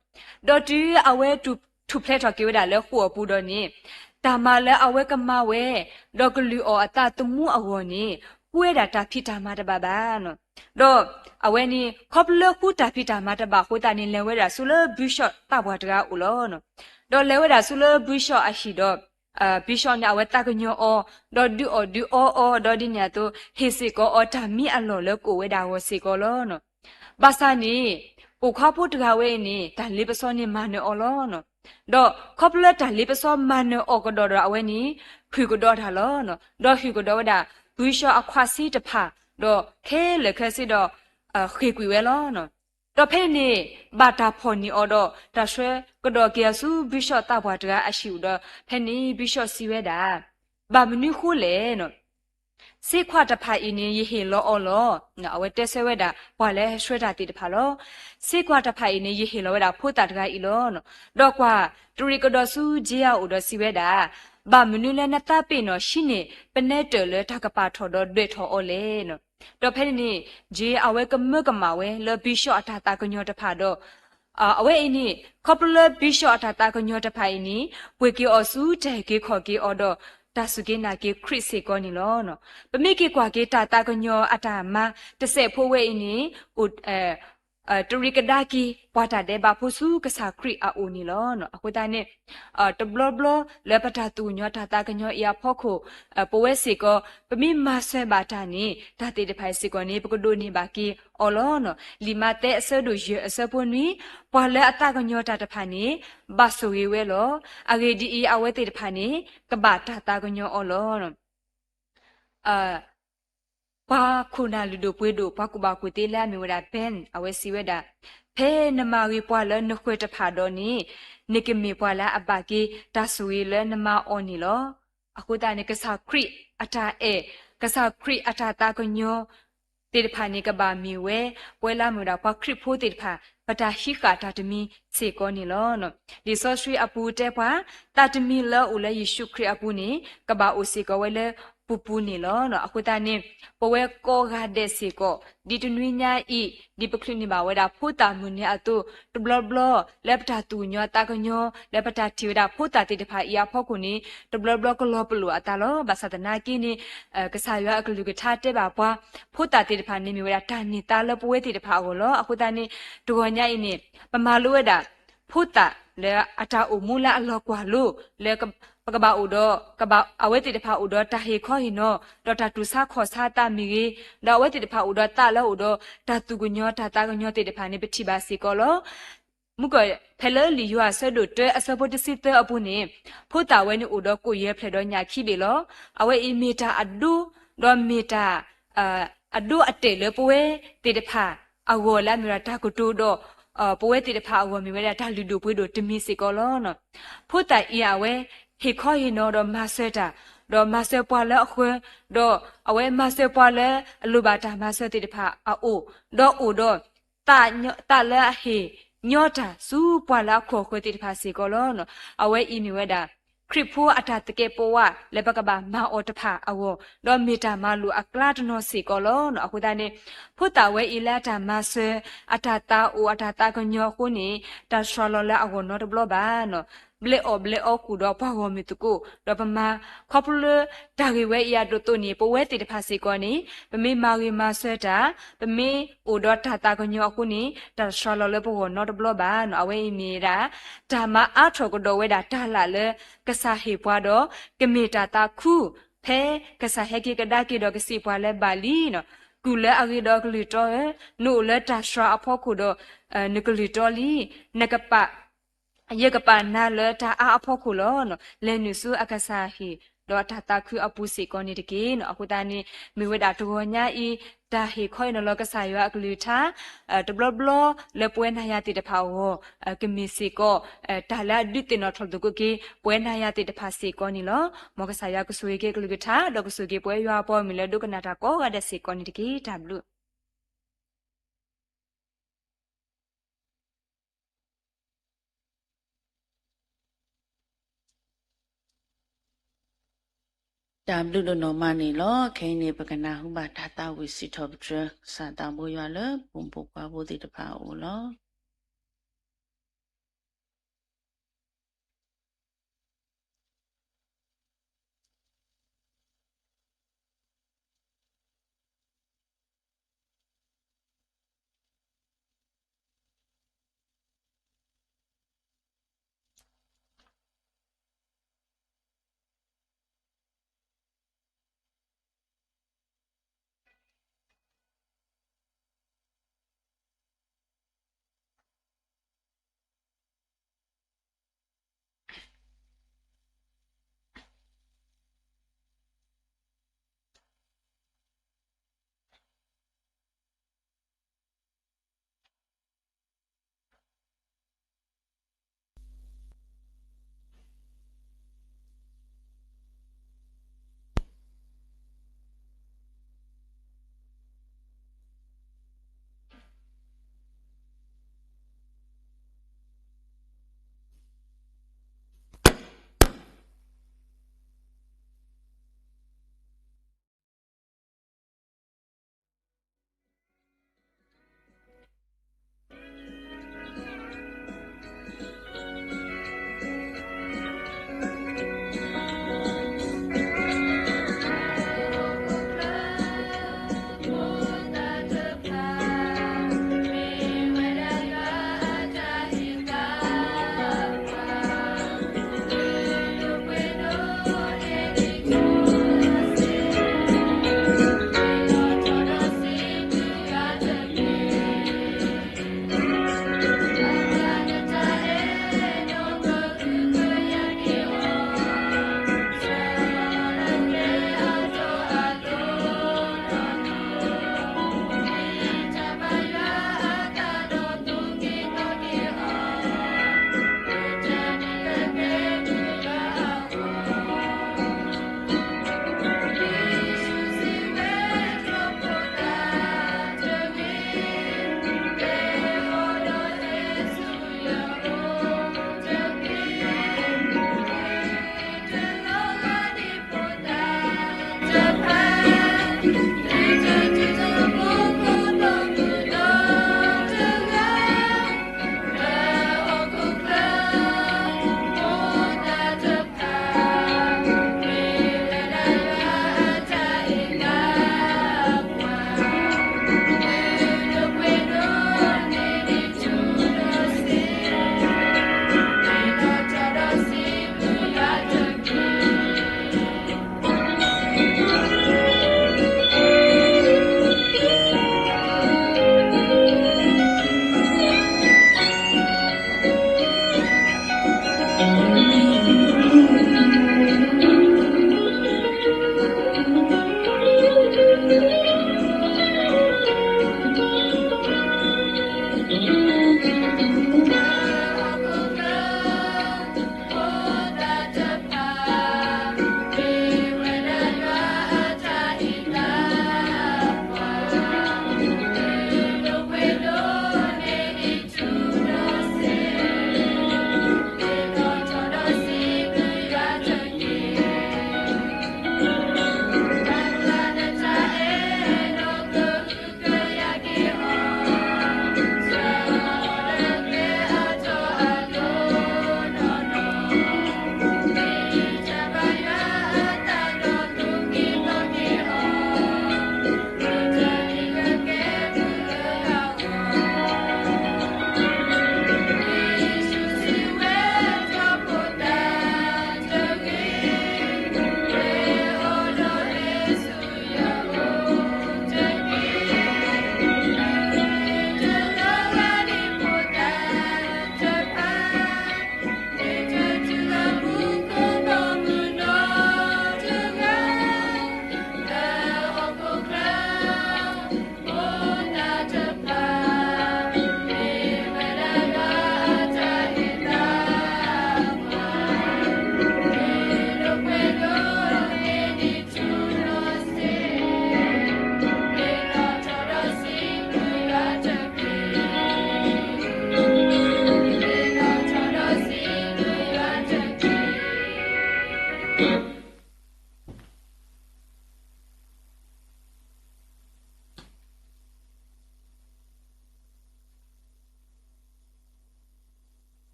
ဒီးတုၤအဝဲထူၣ်ဖျဲးထီၣ်က့ၤဝဲဒၣ်လၢဃိာ်အပူၤဒီးန့ၣ် တၢ်မၤလၢအဝဲကမၤဝဲ ဒီးကလုၢ်အီၣ်အသးသမူအဂီၢ်န့ၣ် ဃုဝဲဒၣ်တၢ်ဖံးတၢ်မၤတဘၣ်ဘၣ်. ဒီးအဝဲန့ၣ် ခီဖျိလၢဃုတၢ်ဖံးတၢ်မၤတဘၣ်အဃိသတးန့ၣ် လဲၤဝဲဒၣ်ဆူလၢဘုၡီၣ်သးပှၢ်တဂၤအအိၣ်လီၤ. ဒီးလဲၤဝဲဒၣ်ဆူလၢဘုၡီၣ်အဟံၣ်ဒီး ဘုၡီၣ်န့ၣ် အဝဲသးကညီၤအီၤ ဒီးဒုးအီၣ်ဒုးအီအီၤ ဒီးဒ်န့ၣ်အသိး ဟ့ၣ်စ့ၢ်ကီးအီၤတၢ်မံအလီၢ်လၢကအိၣ်ဝဲဒၣ်အဂီၢ်စ့ၢ်ကီးလီၤ. ဘၣ်ဆၣ်န့ၣ် ပိာ်ခွါဖိတဂၤဝဲအံၤန့ၣ် တၢ်လ့ပစီန့ၣ်မၤနၢၤအီၤလီၤ. ဒီးခီဖျိလၢတၢ်လ့ပစီမၤနၢၤအီၤကဒီးဒီးအဝဲန့ၣ် ဟုၣ်ကဒီးတၢ်လီၤ. ဒီးဟုၣ်ကဒီးဝဲဒၣ် ဘုၡီၣ်အခွးဆံတဖၣ် ဒီးခဲလၢာ်ခဲဆ့ဒီး ဃ့ၢ်ကွံာ်ဝဲလီၤ. ဒီးဖဲန့ၣ်န့ၣ် ဘၣ်တၢ်ဖီၣ်န့ၢ်အီၤဒီး တၢ်ဆှၢကဒီးက့ၤအီၤဆူဘုၡီၣ်သးပှၢ်တဂၤအဟံၣ်အအိၣ်ဒီး ဖဲန့ၣ်ဘုၡီၣ်စံးဝဲဒၣ် ဘၣ်မနုၤဃိလဲၣ် စ့ခွါတဖၣ်အံၤန့ၣ် ယဟ့ၣ်လီၤအီၤလီၤ. အဝဲတဲဆၢဝဲဒၣ် ပှၤလၢဟဲဆှၢတၢ်သ့ၣ်တဖၣ်လီၤ. စ့ခွါတဖၣ်အံၤန့ၣ် ယဟ့ၣ်လီၤဝဲဒၣ်ဖိသၣ်တဂၤအံၤလီၤ. ဒီးကွၢ် တရံးကဒီးဆူကၠ့အအိၣ်ဒီးစံးဝဲဒၣ်, ဘၣ်မနုၤလၢနသးပ့ၤနီၣ်ဆံးန့ၢ် ပနဲတၢၢ်လၢတၢ်ကပာ်ထီၣ်ဒီးဒွဲၣ်ထီၣ်အီၤလဲၣ်. ဒီးဖဲန့ၣ်န့ၣ် ကၠ့အဝဲကမၢကမၣ်ဝဲလၢဘံၡီၣ်အတၢ်သးကညီၤတဖၣ်ဒီး အဝဲအံၤန့ၣ် ခီဖျိလၢဘံၡီၣ်အတၢ်သးကညီၤတဖၣ်အံၤန့ၣ် ပှ့ၤက့ၤအီၤဆူတၢ်ဟဲက့ၤခီၣ်က့ၤအီၤဒီး တၢ်စူၢ်က့ၤနာ်က့ၤခရံာ်စ့ၢ်ကီးန့ၣ်လီၤ. ပမ့ၢ်က့ၤကွၢ်က့ၤတၢ်သးကညီၤအတၢ်မၤတစဲးဖိဝဲအံၤန့ၣ် တရံးကဒါက့ၤ ပှၤတၢ်ဒဲးဘးဖိဆူကစၢ်ခရံာ်အအိၣ်န့ၣ်လီၤ. အဃိသတးန့ၣ် တဘျီဘျီလၢပတၢ်သူၣ်ကညီၤတၢ်သးကညီၤအံၤအဖီခိၣ် ပဝဲစ့ၢ်ကီး ပမ့ၢ်မၤစၢၤဘၣ်တၢ်န့ၣ် တၢ်သ့ၣ်တဖၣ်အံၤစ့ၢ်ကီးန့ၣ် ပကဒိးန့ၢ်ဘၣ်က့ၤအီၤလီၤ. လံာ်မးသဲအဆၢဒိၣ်ယဲၢ်အဆၢဖိနွံ, ပှၤလၢအသးကညီၤတၢ်တဖၣ်န့ၣ် ဘၣ်ဆိၣ်ဂ့ၤဝဲလီၤ. အဂ့ၢ်ဒ်အံၤ, အဝဲသ့ၣ်တဖၣ်န့ၣ် ကဘၣ်တၢ်သးကညီၤအီၤလီၤ. ပှၤခိၣ်နၢ်လုၢ်ဒိၣ်ပှ့ၤဒိၣ် ပှၤကူၣ်ဘၣ်ကူၣ်သ့လၢအမ့ၢ်ဝဲဒၣ် Ben အဝဲစံးဝဲဒၣ်, ဖဲနမၤဂ့ၤပှၤလၢနဃၢၤတဖၣ်ဒီးန့ၣ် နကမ့ၢ်ပှၤလၢအဘၣ်က့ၤတၢ်ဆိၣ်ဂ့ၤလၢနမၤအီၤန့ၣ်လီၤ. အဃိသတးန့ၣ် ကစၢ်ခရံာ်အတၢ်အဲၣ်, ကစၢ်ခရံာ်အတၢ်သးကညီၤသ့ၣ်တဖၣ်န့ၣ် ကဘၣ်မ့ၢ်ဝဲ ပဝဲလၢအမ့ၢ်ဝဲဒၣ်ပှၤခရံာ်ဖိသ့ၣ်တဖၣ် ပတၢ်ဟံးဃာ်တၢ်တမံၤစ့ၢ်ကီးန့ၣ်လီၤ. လံာ်စီဆှံအပူၤတဲပှၤ, သးတမံၤလၢအအိၣ်လၢယ့ၣ်ၡူးခရံာ်အပူၤန့ၣ် ကဘၣ်အိၣ်စ့ၢ်ကီးဝဲလၢ ပူၤပူၤန့ၣ်လီၤ. အဃိသတးန့ၣ် ပဝဲကိးဂၤဒဲးစ့ၢ်ကီး ဒ်တနွံညါအံၤ ဒ်ပချုးန့ၢ်ဘၣ်ဝဲဒၣ်ဖိသၣ်မုၢ်နံၤအသိး တဘျီဘျီ လၢပတၢ်သူၣ်ကညီၤသးကညီၤ လၢပတၢ်ထံၣ်ဝဲဒၣ်ဖိသၣ်သ့ၣ်တဖၣ်အံၤအဖီခိၣ်န့ၣ် တဘျီဘျီကလီၤပလိာ်အသးလီၤ. ဘၣ်ဆၣ်သနာ်က့န့ၣ် ကစၢ်ယွၤအကလုၢ်ကထါတဲဘၣ်ပှၤ ဖိသၣ်သ့ၣ်တဖၣ်န့ၣ် မ့ၢ်ဝဲဒၣ်တၢ်န့ၢ်သါလၢပဝဲသ့ၣ်တဖၣ်အဂီၢ်လီၤ. အဃိသတးန့ၣ် တဂီၤညါအံၤန့ၣ် ပမၤလိဝဲဒၣ် ဖိသၣ်လၢအတၢ်အိၣ်မူလၢအလီၤကွၢ်လိ လၢပကဘၣ်အိၣ်ဒီး အဝဲသ့ၣ်တဖၣ်အိၣ်ဒီးတၢ်ဟ့ၣ်ခီဟ့ၣ်နီၤ ဒီးတၢ်တူၢ်ဆါခီၣ်ဆါသးမ့ၢ်ဂ့ၤ, ဒီးအဝဲသ့ၣ်တဖၣ်အိၣ်ဒီးသးလၢအအိၣ်ဒီးတၢ်သူၣ်ကညီၤတၢ်သးကညီၤသ့ၣ်တဖၣ်န့ၣ် ပထံၣ်ဘၣ်စ့ၢ်ကီးလီၤ. မုၢ်ကီၢ် ဖဲလၢလံာ်ယိၤဟၣ်အဆၢဒိၣ်တၢအဆၢဖိတဆံသၢအပူၤန့ၣ် ဖိသၣ်ဝဲန့ၣ်အိၣ်ဒီးကိၣ်ယဲၢ်ဖျၢၣ်ဒီးညၣ်ခံဘ့ၣ်လီၤ. အဝဲအံၤမ့ၢ်တၢ်အဒိ ဒီးမ့ၢ်တၢ် အဒိအတဲာ်လၢပဝဲသ့ၣ်တဖၣ်အဂီၢ်လၢအမ့ၢ်ဝဲဒၣ်တၢ်ကတိၤဒီး ပဝဲသ့ၣ်တဖၣ်အဂီၢ်မ့ၢ်ဝဲဒၣ်တၢ်လုၢ်ဒိၣ်ပှ့ၤဒိၣ်တမံၤစ့ၢ်ကီးလီၤ. ဖိသၣ်အံၤအဝဲ ဟ့ၣ်ခီဟ့ၣ်နီၤဒီးမၤစၢၤတၢ်, ဒီးမၤစၢၤပှၤလၢအဃၢၤ, ဒီးအဝဲမၤစၢၤပှၤလၢအလိၣ်ဘၣ်တၢ်မၤစၢၤသ့ၣ်တဖၣ်အအိၣ်, ဒီးအိၣ်ဒီး သးလၢအဟ့ၣ်ညီတၢ်ဆူပှၤလၢအခိၣ်ဃၢၤသ့ၣ်တဖၣ်စ့ၢ်ကီးလီၤ. အဝဲအံၤမ့ၢ်ဝဲဒၣ် ခရံာ်ဖိအတၢ်သကဲးပဝးလၢပကဘၣ်မၤအီၤတဖၣ်အဂီၢ်, ဒီးမ့ၢ်တၢ်မၤလိာ်အကျါတနီၤစ့ၢ်ကီးလီၤ. အဃိသတးန့ၣ် ဖိသၣ်ဝဲအံၤလၢအတၢ်မၤစၢၤ အတၢ်သးအိၣ်အတၢ်သးကညီၤအဃိန့ၣ် တၢ်စှၤလီၤလၢအဂီၢ်နီတဘျီဘၣ်. ဘျဲးအီၣ်ဘျဲးအီခိၣ်ဒီးပှၤဂီၢ်မုၢ်သကိး, ဒီးပမၤခီဖျိလၢတၢ်ဂ့ၢ်ဝဲအံၤအဒိၣ်အသိးန့ၣ် ပဝဲသ့ၣ်တဖၣ်စ့ၢ်ကီးန့ၣ် ပမ့ၢ်မၤဂ့ၤမၤစၢၤတၢ်, ပမ့ၢ်အိၣ်ဒီးတၢ်သးကညီၤအဃိန့ၣ် တၢ်စှၤလီၤလၢပဂီၢ်နီတဘျီဘၣ်. အဝဲအံၤမ့ၢ်ဝဲဒၣ် တၢ်မၤအါထီၣ်ကဒီးဝဲဒၣ်တၢ်လၢ်လၢကစၢ်ဟ့ၣ်ပှၤဒီး ကမ့ၢ်တၢ်သးခု ဖဲကစၢ်ဟဲက့ၤကဒါက့ၤဒီးကစံးပှၤလၢဘၣ်လံ ကုၢ်လၢအဂ့ၤဒီးကလုၢ်တီဧၢ, နအိၣ်လၢတၢ်စှၤအဖီခိၣ်ဒီး နကလုၢ်တီလံ, နကပာ် ယကပာ်နၤလၢတၢ်အါအဖီခိၣ်လီၤ. လဲၤနုာ်ဆူအကစၢ်ဟ့ၣ် ဒီးအတၢ်သးခုအပူၤစ့ၢ်ကီးန့ၣ်တက့ၢ်. အဃိသတးန့ၣ် မ့ၢ်ဝဲဒၣ်တဂီၤညါအံၤ တၢ်ဟ့ၣ်ခီဟ့ၣ်နီၤလီၤကစၢ်ယွၤအကလုၢ်ကထါ တဘျီဘျီလၢပဝဲနၤယၤသ့ၣ်တဖၣ်အဂီၢ် ကမ့ၢ်စ့ၢ်ကီး တၢ်လၢအဒုးသ့ၣ်နီၣ်ထီၣ်သကိးက့ၤ ပဝဲနၤယၤသ့ၣ်တဖၣ်စ့ၢ်ကီးန့ၣ်လီၤ. မ်ကစၢ်ယွၤကဆိၣ်ဂ့ၤက့ၤကလုၢ်ကထါ ဒီးကဆိၣ်ဂ့ၤက့ၤပဝဲယွၤအပှၤဂီၢ်မုၢ်လၢဒိကနၣ်တၢ်ကိးဂၤဒဲးစ့ၢ်ကီးန့ၣ်တက့ၢ်. တၢ်ဘျုးတၢ်ဘျုးဒိၣ်နီၢ်မးန့ၣ်လီၤ. ခဲအံၤန့ၣ် ပကနၢ်ဟူဘၣ်တၢ်သးဝံၣ်စံးထီၣ်ပတြၢၤ ကစၢ်သးဘိယွၤလၢ ပိာ်မုၣ်ဖိခွါဖိသ့ၣ်တဖၣ်အအိၣ်လီၤ.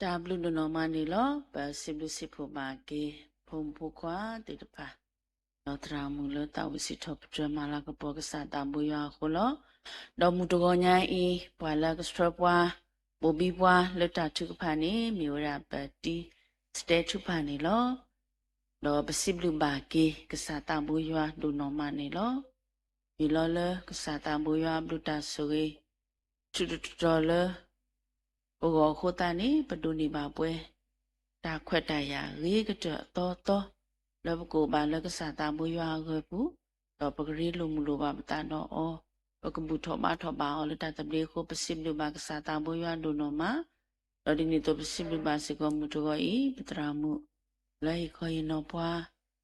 တၢ်ဘျုးဒိၣ်နီၢ်မးန့ၣ်လီၤ. ပစံးဘျုးစံးဖှိၣ်ဘၣ်က့ၤ ဖိမုၣ်ဖိခွါသ့ၣ်တဖၣ် ဒီးသရၣ်မုၣ်လၢသးဝံၣ်စံးထီၣ်ပတြၢၤမၤလၤကပီၤကစၢ်သးဘိယွၤအဃိလီၤ. ဒီးမုၢ်တဂီၤညါအံၤ ပှၤလၢကဆှၢပှၤ ဘိၣ်ဘံပှၤလၢတၢ်ထုကဖၣ်န့ၣ် မ့ၢ်ဝဲဒၣ်ပတံၤ စတဲထူဖၣ်န့ၣ်လီၤ. ဒီးပစံးဘျုးဘၣ်က့ၤ ကစၢ်သးဘိယွၤဒိၣ်နီၢ်မးန့ၣ်လီၤ. မ့ၢ်လီၤလၢကစၢ်သးဘိယွၤအဘျုးတၢ်ဆိၣ်ဂ့ၤ ထူးတတြီၤလၢပဂီၢ်အဃိသတးန့ၣ် ပဒိးန့ၢ်ဘၣ်ပှဲၤ တၢ်ခွဲးတၢ်ယာ်ဂ့ၤကတၢၢ်အသီသီ လၢပကအိၣ်ဘၣ်လၢကစၢ်သးဘိယွၤအဂၢၤပူၤ, ဒီးပကရ့လိာ်မုာ်လိာ်ဘၣ်ပသးဒီးအီၤ, ပကဘူၣ်ထီၣ်ဘါထီၣ်ဘၣ်အီၤလၢတၢ်သဘျ့အဃိ ပစံးဘျုးဘၣ်ကစၢ်သးဘိယွၤဒိၣ်နီၢ်မး, ဒီးဒ်န့ၣ်အသိးပစံးဘျုးဘၣ်စ့ၢ်ကီးမုၢ်တဂီၤအံၤ ပသရၣ်မုၣ် လၢဟ့ၣ်ခီဟ့ၣ်နီၤပှၤ,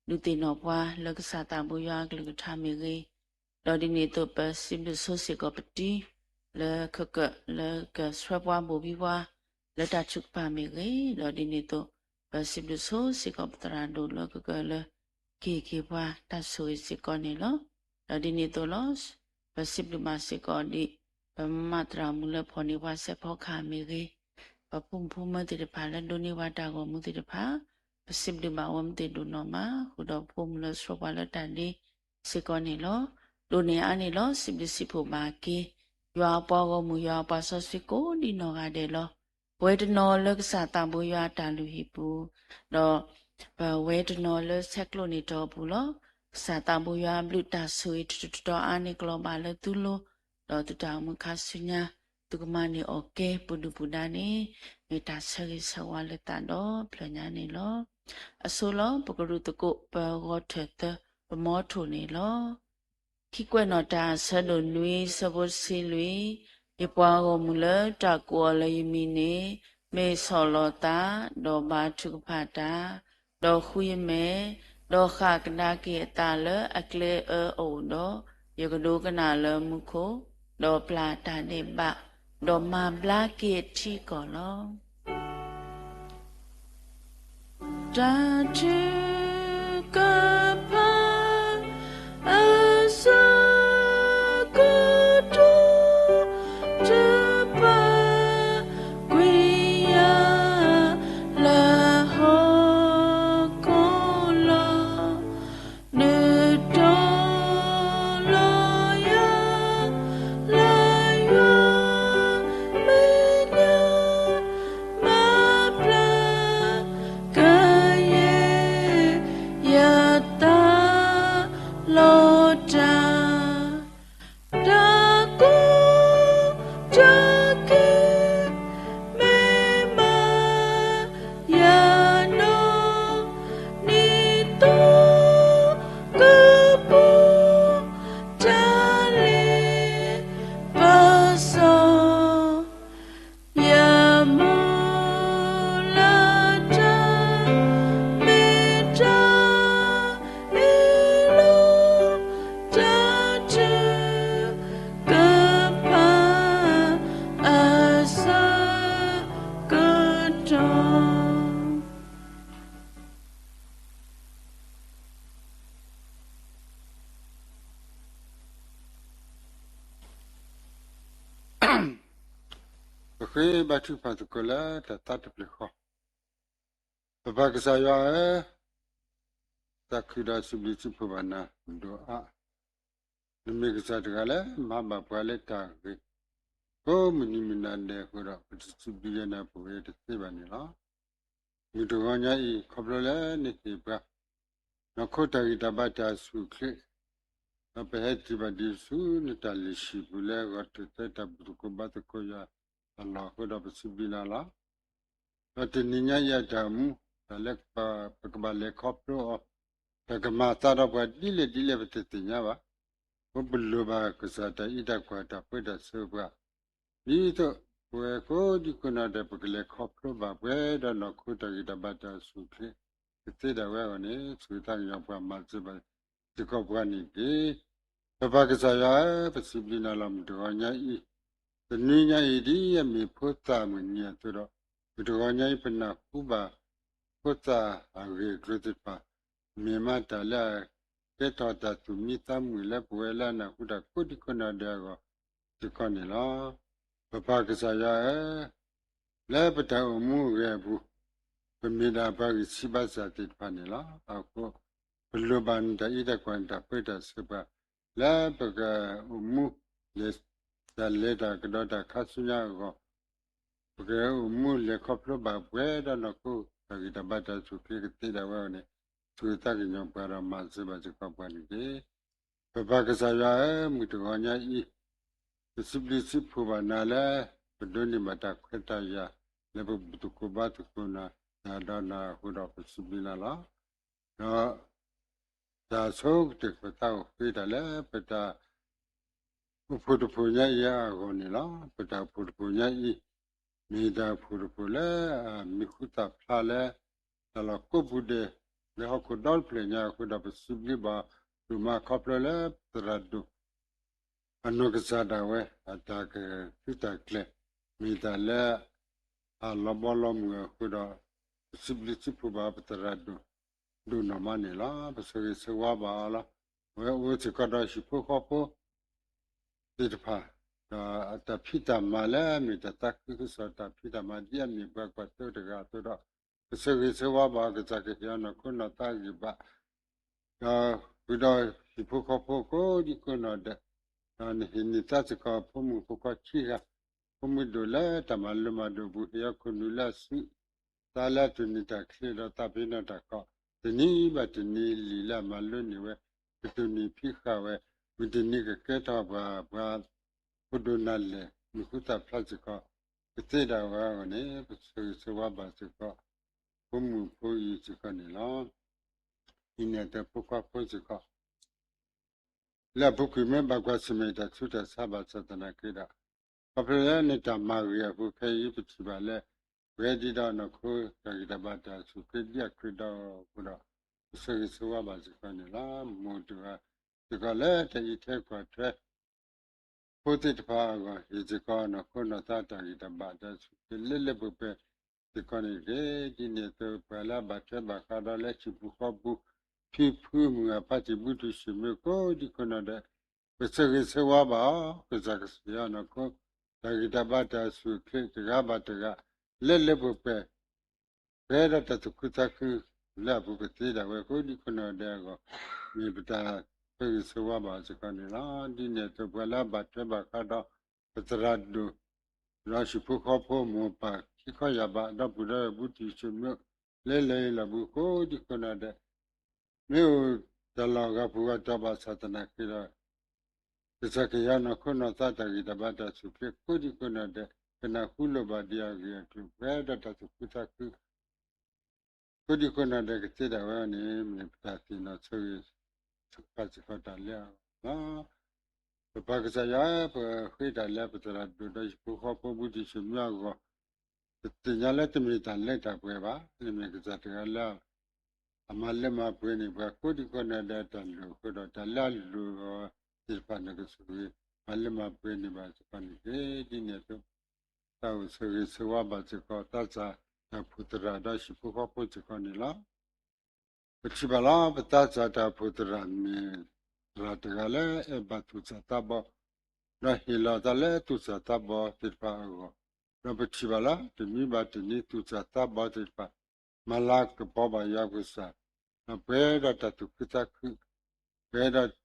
ဒုးသ့ၣ်နီၣ်ပှၤလၢကစၢ်သးဘိယွၤအကလုၢ်ကထါမ့ၢ်ဂ့ၤ, ဒီးဒ်န့ၣ်အသိးပစံးဘျုးဆိစ့ၢ်ကီးပတံၤ လၢကကၢၢ်လၢကဆှၢပှၤဘိၣ်ဘံပှၤ လၢတၢ်ထုကဖၣ်မ့ၢ်ဂ့ၤ, ဒီးဒ်န့ၣ်အသိး ပစံးဘျုးဆိစ့ၢ်ကီးပသရၣ်ဒိၣ်လၢကကၢၢ်လၢ ကဟ့ၣ်က့ၤပှၤတၢ်ဆိၣ်ဂ့ၤစ့ၢ်ကီးန့ၣ်လီၤ. ဒီးဒ်န့ၣ်အသိးလီၤ ပစံးဘျုးဘၣ်စ့ၢ်ကီးဒ် ပမၤသရၣ်မုၣ်လၢဖီၣ်န့ၢ်ပှၤစဲးဖီကဟၣ်မ့ၢ်ဂ့ၤ, ပဖိမုၣ်ဖိမၢသ့ၣ်တဖၣ်လၢဒိးန့ၢ်ပှၤတၢ်ဂီၤမူသ့ၣ်တဖၣ်, ပစံးဘျုးဘၣ်အဝဲမ့ၢ်သ့ၣ်ဒိၣ်နီၢ်မး, ဃုာ်ဒီးပဖိမုၣ်လၢဆှၢပှၤလၢတၢ်ဒ့စ့ၢ်ကီးန့ၣ်လီၤ. ဒိးန့ၢ်အါန့ၣ်လီၤ စံးဘျုးစံးဖှိၣ်ဘၣ်က့ၤ ယွၤအပှၤဂီၢ်မုၢ် ယွၤအပှၤစီဆှံကိးဒံနီၢ်ဂၤဒဲးလီၤ. ပဝဲတနီၤလၢကစၢ်သးဘိယွၤအတၢ်လုၢ်ဟံၣ်ပူၤ, ဒီးပဝဲတနီၤလၢဆဲးကျိးန့ၢ်တီၢ်အပူၤလီၤ. ကစၢ်သးဘိယွၤအဘျုးတၢ်ဆိၣ်ဂ့ၤထူးထူးတီၤတီၤအါန့ၢ်ကလီၤဘၣ်လၢသုလိၤ, ဒီးသုတၢ်အိၣ်မူခါဆူညါ သုကမၤန့ၢ်အီၣ်ကဲပှၤဒုၣ်ပှၤဒါန့ၣ် မ့ၢ်တၢ်ဆၢဂ့ၤဆၢဝါလၢသးဒီဖျၢၣ်ညါန့ၣ်လီၤ. အဆိလီၤ ပကရူၢ်သကိးပဂီၤထၢၣ်သၢ ပမီထိၣ်န့ၣ်လီၤ. ခံကွဲးနီၣ်တၢ်အဆၢဒိၣ်နွံ ဆၢဖိတဆံလွံၢ်, ယပှၤဂီၢ်မုၢ်လၢတၢ်ကိးအီၤလၢယမံၤန့ၣ် မ့ၢ်ဆီၣ်လီၤသး, ဒီးဘါထုကဖၣ်တၢ်, ဒီးဃုယမဲာ်, ဒီးဃၣ်ကဒါက့ၤအသးလၢအကျဲအၢအအိၣ်ဒီး, ယကဒိကနၣ်လၢမူခိၣ်, ဒီးပျၢ်တၢ်ဒဲးဘး, ဒီးမၤဘျါက့ၤအထံအကီၢ်လီၤ. တၢ်ထုကဖၣ်အဆၢကတီၢ် တပာ်ကွံာ်ယၤလၢဟီၣ်ခိၣ်လီၤ. နတီၤလီၤယၤ လၢယွၤမဲာ်ညါ မၤဘျါကယဲၢ် ယသးလီၤတၢ် တၢ်ကူၣ်တၢ်က့ၤ မ့ၢ်မၤယၤနီၢ် နံၣ်သိကပူၤ တၢ်လ့ပစီ ယမုၢ်လၢ်တၢ် မ့ၢ်တၢ်အ့ၣ်လိာ် တၢ်ထုကဖၣ် အဆၢကတီၢ် ပဃ့ဘါထုကဖၣ်သကိးလၢတၢ်သးတဖျၢၣ်ဃီ, ပပၢ်ကစၢ်ယွၤဧၢ, သးခုဒီးစံးဘျုးစံးဖှိၣ်ဘၣ်နၤဒိၣ်အါ, နမ့ၢ်ကစၢ်တဂၤလၢမၤဘၣ်ပှၤလၢတၢ်ဂ့ၤ, ကိးမုၢ်နံၤမုၢ်နၤဒဲးအဃိဒီး ပတစံးဘျုးယဲနၤပဝဲတသ့ဘၣ်န့ၣ်လီၤ. မုၢ်တဂီၤညါအံၤ ခီဖျိလၢနဟ့ၣ်ပှၤ နီၢ်ခိတၢ်ဂံၢ်တၢ်ဘါတၢ်ဆူၣ်ချ့, ဒီးပဟဲတုၤဘၣ်ဒံးဆူနတၢ်လုၢ်ဟံၣ်ပူၤလၢအဂီၢ်ထူၣ်သၢတၢ်ဘျုးသကိးဘါသကိးယွၤအလီၢ်အဃိဒီးပစံးဘျုးနၤလီၤ. ဒီးတနံၤညါအံၤအတၢ်အိၣ်မူ တၢ်လၢပကဘၣ်လဲၤခီဖျိအီၤ, တၢ်ကမၤအသးဒီးပှၤဒ်လဲၣ်ဒ်လဲၣ်ပတသ့ၣ်ညါဘၣ်. အဃိပလိၣ်ဘၣ်ကစၢ်တၢ်အံးတၢ်ကွၢ်တၢ်ပၢတၢ်ဆှၢပှၤ ဒ်သိးပဝဲကိးဒံကိးနီၢ်ဒဲး ပကလဲၤခီဖျိဘၣ်ပှဲၤဒီးနီၢ်ခိတၢ်ဂံၢ်တၢ်ဘါတၢ်ဆူၣ်ချ့ ကသ့ဒၣ်ဝဲအဂီၢ်န့ၣ် ဆိၣ်ဂ့ၤသးကညီၤပှၤမၤစၢၤဘၣ်စ့ၢ်ကီးပှၤန့ၣ်တက့ၢ်. ပပၢ်ကစၢ်ယွၤဧၢ, ပစံးဘျုးနၤလီၤ မုၢ်တဂီၤညါအံၤ, တနွံညါအံၤဒ်အမ့ၢ်ဖိသၣ်မုၢ်နံၤအသိးဒီး မုၢ်တဂီၤညါအံၤ ပနၢ်ဟူဘၣ်ဖိသၣ်အဂ့ၢ်အကျိၤသ့ၣ်တဖၣ်, မ့ၢ်မးတၢ်လၢအကဲထီၣ်တၢ်သူၣ်မံသးမုာ်လၢပဝဲလၢအနၢ်ဟူတၢ်ကိးဒံကိးနီၢ်ဒဲးအဂီၢ်စ့ၢ်ကီးန့ၣ်လီၤ. ပပၢ်ကစၢ်ယွၤဧၢ, ပ လၢပတၢ်အိၣ်မူအဂ့ၢ်အပူၤ, ပမ့ၢ်ဒၣ်ပှၤဂံၢ်ဆံးဘါစၢ်သ့ၣ်တဖၣ်န့ၣ်လီၤ. အဃိ ပလိၣ်ဘၣ်နတၢ်အံးတၢ်ကွၢ် နတၢ်ပၢတၢ်ဆှၢပှၤ လၢပကအိၣ်မူ လဲၤတၢ်လဲၤတၢ်ကဒီးတၢ်ခါဆူညါအဂီၢ်, ပကအိၣ်မူလဲၤခီဖျိဘၣ်ပှဲၤဒီးနီၢ်ခိ တၢ်ဂံၢ်တၢ်ဘါတၢ်အိၣ်ဆူၣ်အိၣ်ချ့ကသ့ဒၣ်ဝဲအဂီၢ်န့ၣ်, ဆိၣ်ဂ့ၤသးကညီၤပှၤဒီးမၤစၢၤဘၣ်စ့ၢ်ကီးပှၤန့ၣ်တက့ၢ်. ပပၢ်ကစၢ်ယွၤဧၢ, မုၢ်တဂီၤညါအံၤ ပစံးဘျုးစံးဖှိၣ်ဘၣ်နၤလၢ ပဒိးန့ၢ်ဘၣ်တၢ်ခွဲးတၢ်ယာ် လၢပဘူၣ်သကိးဘါသကိးနၤ ဒီးနၤအဃိဒီးပစံးဘျုးနၤလီၤ. ဒီး တၢ်ဆိကတၢၢ်ပသးအိၣ်ဃ့တၢ်လၢပတၢ် အိၣ်ဖှိၣ်တဖှိၣ်ညါအံၤအဂီၢ်န့ၣ်လီၤ. ပတၢ်အိၣ်ဖှိၣ်တဖှိၣ်ညါအံၤ မ့ၢ်တၢ်အိၣ်ဖှိၣ်တဖှိၣ်လၢအမံၤဟူသၣ်ဖျါလၢ တၢ်လီၢ်ကိးပူၤဒဲး လၢဟီၣ်ခိၣ်ဒီတဖျၢၣ်ညါအဃိဒီး ပစံးဘျုးဘၣ်ဒိၣ်မးခီဖျိလၢပသရၣ်ဒိၣ် အနီၢ်ကစၢ်ဒၣ်ဝဲ အတၢ်ကထုးတၢ်ကျဲၤ မ့ၢ်တၢ်လၢ အလီၤဘီလီၤမုၢ်အဃိဒီး ပစံးဘျုးစံးဖှိၣ်ဘၣ်ပသရၣ်ဒိၣ် ဒိၣ်နီၢ်မးန့ၣ်လီၤ. ပဆၢဂ့ၤဆၢဝါဘၣ်အီၤလီၤ. အဝဲအိၣ်စ့ၢ်ကီးဒီးဟံၣ်ဖိဃီဖိ သ့ၣ်တဖၣ် ဒီးအတၢ်ဖံးတၢ်မၤလၢအမ့ၢ်တၢ်သးခုကစီၣ်တၢ်ဖံးတၢ်မၤဒ်အမ့ၢ်ပှၤကွၢ်သိတဂၤအသိးဒီး ပဆၢဂ့ၤဆၢဝါဘၣ်အီၤကစၢ်ကဟ့ၣ်အီၤနီၢ်ခိနီၢ်သးဂံၢ်ဘါ ဒီးဃုာ်ဒီးဟံၣ်ဖိဃီဖိကိးဒံကိးနီၢ်ဒဲး, ဒီးနဟ့ၣ်န့ၢ်သးစ့ၢ်ကီးဖိမုၣ်ဖိခွါခံဂၤ, ဖိမုၣ်ဒိၣ်လၢတၢ်မၤလိမၤဒိးအပူၤ ဟ့ၣ်အီၤခိၣ်နူာ်လၢအဆူၣ်, သးလၢအတိၢ်နီၣ်တၢ်ချ့ဒီးသးပ့ၤနီၣ်တၢ်ကီ, တနံၤဘၣ်တနံၤလံာ်လၢအမၤလိန့ၢ်ဝဲ ကတိၢ်နီၣ်ဖံးဃာ်ဝဲ, မုၢ်တနံၤကကဲထီၣ်ဘၣ်ပှၤ ဖိဒိၣ်နၤလဲၣ် မံၤဟူသၣ်ဖျါစ့ၢ်ကီး ကသ့ဒၣ်ဝဲအဂီၢ်န့ၣ် ပဆၢဂ့ၤဆၢဝါဘၣ်စ့ၢ်ကီး ဖိမုၣ်ဖိအံၤစ့ၢ်ကီးန့ၣ်လီၤ. ဒ်န့ၣ်အသိးဖိခွါဖိစ့ၢ်ကီး လၢအပူၤကွံာ်မ့ၢ်ဘၣ်ကွၢ်ဆၢၣ်မဲာ်တၢ်ဆူးတၢ်ဆါဘၣ်ဆၣ်သနာ်က့ဒီး, ခီဖျိလၢနတၢ်မၤဂ့ၤအပူၤခဲအံၤပထံၣ်ဘၣ်လၢ ပှဲၤဒံးဒီးနီၢ်ခိတၢ်ဂံၢ်တၢ်ဘါတၢ်အိၣ်ဆူၣ်အိၣ်ချ့ဒ်အကြၢးဒီးအဃိဒီး, ပဆၢဂ့ၤဆၢဝါဘၣ်စ့ၢ်ကီးန့ၣ်လီၤ. မိၢ်တဂၤစ့ၢ်ကီးလၢတၢ်အံးထွဲကွၢ်ထွဲ ဖိသ့ၣ်တဖၣ်အဂီၢ် ဟ့ၣ်စ့ၢ်ကီးနီၢ်ခိနီၢ်သးတၢ်ဂံၢ်တၢ်ဘါတၢ်အိၣ်ဆူၣ်အိၣ်ချ့လၢလၢပှဲၤပှဲၤစ့ၢ်ကီးန့ၣ်တက့ၢ်. ဒ်န့ၣ်အသိးပှၤလၢအဘၣ်ထွဲဘၣ်ဃးဒီးလၢဟံၣ်ပူၤဃီပူၤ ဖံဖုမုၢ်ဂၤဖါတံၢ် ဘူးတံၢ် ဆွေမျိုး ကိးဒံကိးနီၢ်ဒဲး, ပဆၢဂ့ၤဆၢဝါဘၣ်အီၤ ကစၢ်ကဟ့ၣ်အီၤနီၢ်ခိ တၢ်ဂံၢ်တၢ်ဘါတၢ်အိၣ်ဆူၣ်အိၣ်ချ့ တဂၤဘၣ်တဂၤ လၢလၢပှဲၤပှဲၤ ပှဲၤဒီးတၢ်သူၣ်ခုသးခု လၢအပူၤကသ့ဒၣ်ဝဲကိးဒံကိးနီၢ်ဒဲးအဂီၢ်, မ့ၢ်ပတၢ်ဆၢဂ့ၤဆၢဝါဘၣ်စ့ၢ်ကီးန့ၣ်လီၤ. ဒ်န့ၣ်အသိးပှၤလၢအဘၣ်ထွဲဘၣ်ဃးဒီး ပသရၣ်ဒိၣ် ဒီးဟံၣ်ဖိဃီဖိမိၢ်ပၢ်ခံခီယာ်ဘး ဒီပုၢ်ဒီဝဲၢ် ဘူးတံၢ် ဆွေမျိုး လၢလၢယလီၢ်ဘူးကိးဒံကိးနီၢ်ဒဲး, မ့ၢ်အိၣ်တၢ်လီၢ်ဂၤပူၤဂၤတီၤဘၣ်ဆၣ်သနာ်က့ဒီး ကစၢ်ကဟ့ၣ်အီၤနီၢ်ခိနီၢ်သးတၢ်ဂံၢ်တၢ်ဘါတၢ်အိၣ်ဆူၣ်အိၣ်ချ့ကိးဒံကိးနီၢ်ဒဲး, ကနၢ်ဟူလိၣ်ဘၣ်ဒံးအဂ့ၢ်အကျိၤ ပှဲၤဒီးတၢ်သူၣ်ခုသးခု ကိးဒံကိးနီၢ်ဒဲးကသ့ဒၣ်ဝဲန့ၣ် မ့ၢ်ပတၢ်သ့ၣ်နီၣ်ဆၢဂ့ၤဆၢဝါစ့ၢ်ကီးတၢ်လၢအဂီၢ်လီၤ. ပပၢ်ကစၢ်ယွၤ ပဃ့တၢ်လၢပသရၣ်ဒိၣ်ဒီးဟံၣ်ဖိဃီဖိ ဘူးတံၢ် ဆွေမျိုး အဂီၢ်, ပသ့ၣ်ညါလၢတမ့ၢ်တၢ်လၢတၢ်ပှဲၤဘၣ်, မ့မ့ၢ်ကစၢ်တဂၤလၢ အမၤလၢမၤပှဲၤန့ၢ်ပှၤကိးဒံကိးနီၢ်ဒဲးတၢ်လိၣ်အဃိဒီး တၢ်လၢအလိၣ်အီၤသ့ၣ်တဖၣ်န့ၣ် ကဆိၣ်ဂ့ၤမၤလၢမၤပှဲၤန့ၢ်ဘၣ်စ့ၢ်ကီးန့ၣ်တက့ၢ်. ဒ်န့ၣ်အသိး တၢ်အိၣ်ဆၢဂ့ၤဆၢဝါဘၣ်စ့ၢ်ကီး သးစၢ်တၢ်အိၣ်ဖှိၣ်သရၣ်ဒီးဟံၣ်ဖိဃီဖိစ့ၢ်ကီးန့ၣ်လီၤ. ပထံၣ်ဘၣ်လီၤ ပသးစၢ်တၢ်အိၣ်ဖှိၣ်သရၣ်မ့ၢ် သရၣ်တဂၤလၢအဲၣ်ဘၣ်သူၣ်စၢ်သးဘီ, ဒီးဟ့ၣ်လီၤအသးလၢသူၣ်စၢ်သးဘီသ့ၣ်တဖၣ်အဂီၢ်, ဒီးပထံၣ်ဘၣ်လၢတနံၤဘၣ်တနံၤသူၣ်စၢ်သးဘီသ့ၣ်တဖၣ် မၤလၤကပီၤဘၣ်ယွၤပကစၢ်, ဒီးပှဲၤဒီးတၢ်သူၣ်ခုသးခု ပှဲၤဒီးတၢ်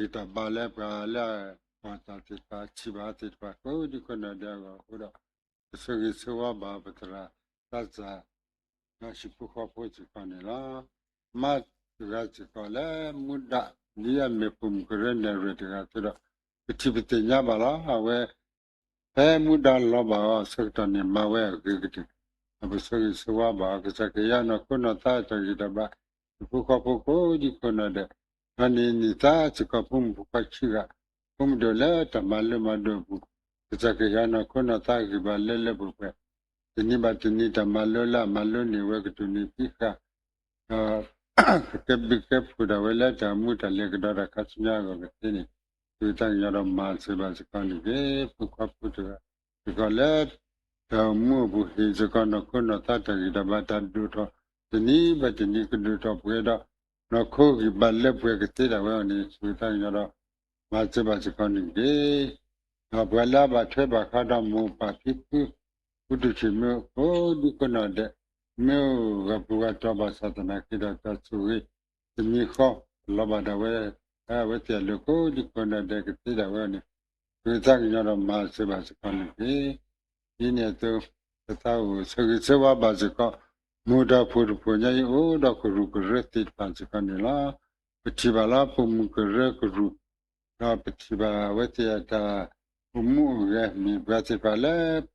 ဂံၢ်တၢ်ဘါလၢပှၤလၢအကွၢ်တၢ်သ့ၣ်တဖၣ် ထံၣ်ဘၣ်သ့ၣ်တဖၣ် ကိးဒံကိးနီၢ်ဒဲးအဂီၢ်အဃိဒီး, ပဆၢဂ့ၤဆၢဝါဘၣ်ပသရၣ်သးစၢ် ဒီးဟံၣ်ဖိဃီဖိစ့ၢ်ကီးန့ၣ်လီၤ. မါတဂၤစ့ၢ်ကီးလၢမူဒါ ဒ်အမ့ၢ်ပိာ်မုၣ်ကရၢနဲၣ်ရွဲၣ်တဂၤအသိးဒီး, ပထံၣ်ပသ့ၣ်ညါဘၣ်လီၤ. အဝဲ ဖဲမူဒါလီၤဘၣ်အီၤအဆၢကတီၢ်န့ၣ် မၤဝဲအဂ့ၤကတၢၢ်, ဒီးပဆၢဂ့ၤဆၢဝါဘၣ်အီၤ ကစၢ်ကဟ့ၣ်အီၤနီၢ်ခိနီၢ်သးတၢ်ဂံၢ်တၢ်ဘါ, ဟံၣ်ဖိဃီဖိကိးဒံကိးနီၢ်ဒဲး, ဒီးန့ၢ်န့ၢ်သါစ့ၢ်ကီးဖိမုၣ်ဖိခွါခံဂၤ, ဖိမုၣ်ဒိၣ်လၢတၢ်မၤလၢမၤဒိးအပူၤ, ကစၢ်ကဟ့ၣ်အီၤနီၢ်ခိနီၢ်သးဂံၢ်ဘါလၢလၢပှဲၤပှဲၤ, တနံၤဘၣ်တနံၤတၢ်မၤလိလၢအမၤလိန့ၢ်ဝဲကတိၢ်န့ၢ်သံဃာ် ဒီး ကကဲဘျုးကဲဖှိၣ်ဒၣ်ဝဲလၢတၢ်အိၣ်မူတၢ်လဲၤကဒီးတၢ်ခါဆူညါအဂီၢ်ကသ့န့ၣ်, သုတၢ်ကညီၤဒီးမၤစၢၤဘၣ်စ့ၢ်ကီးန့ၣ်တက့ၢ်. ဖိခွါဖိတဂၤစ့ၢ်ကီးလၢ တၢ်အိၣ်မူအပူၤဟ့ၣ်စ့ၢ်ကီးနီၢ်ခိနီၢ်သးတၢ်ဂံၢ်တၢ်ဘါတၢ်ဒိၣ်ထီၣ်, တနံၤဘၣ်တနံၤကဒိၣ်ထီၣ်ပှဲၤဒီး နီၢ်ခိဂံၢ်ဘါလၢပှဲၤကသ့ဒၣ်ဝဲအီၤန့ၣ် သုတၢ်ကညီၤဒီး မၤစၢၤဘၣ်စ့ၢ်ကီးန့ၣ်တက့ၢ်. ဒီးပှၤလၢအဘၣ်ထွဲဘၣ်ဃးဒီးမိၢ်ပၢ်ဖံဖု ဃုတူၢ်ထံၣ်မ့ၢ်အိၣ်ကိးဒံကိးနီၢ်ဒဲး, မ့ၢ်အိၣ်ဂၤပူၤဂၤတီၤဘၣ်ဆၣ်သနာ်က့ဒီး တၢ်ဆိၣ်ဂ့ၤတမံၤဃီ လီၤဘၣ်ဒၣ်ဝဲ အဝဲသ့ၣ်အလိၤကိးဒံကိးနီၢ်ဒဲး ကသ့ဒၣ်ဝဲအီၤန့ၣ် ကသးကညီၤဒီးမၤစၢၤဘၣ်စ့ၢ်ကီးန့ၣ်တက့ၢ်. ဒ်န့ၣ်အသိး ပသးအိၣ်ဆၢဂ့ၤဆၢဝါဘၣ်စ့ၢ်ကီး မိၢ်ဒီးဖိတဖှိၣ်ညါအံၤ အိၣ်ဒီးကရူၢ်ကရၢသ့ၣ်တဖၣ်စ့ၢ်ကီးန့ၣ်လီၤ. ပထံၣ်ဘၣ်လၢပိာ်မုၣ်ကရၢကရူၢ်, ဒီးပထံၣ်ဘၣ်အဝဲသ့ၣ်အတၢ်အိၣ်မူအိၣ်ဂဲၤ မ့ၢ်ပှၤသ့ၣ်တဖၣ်လၢ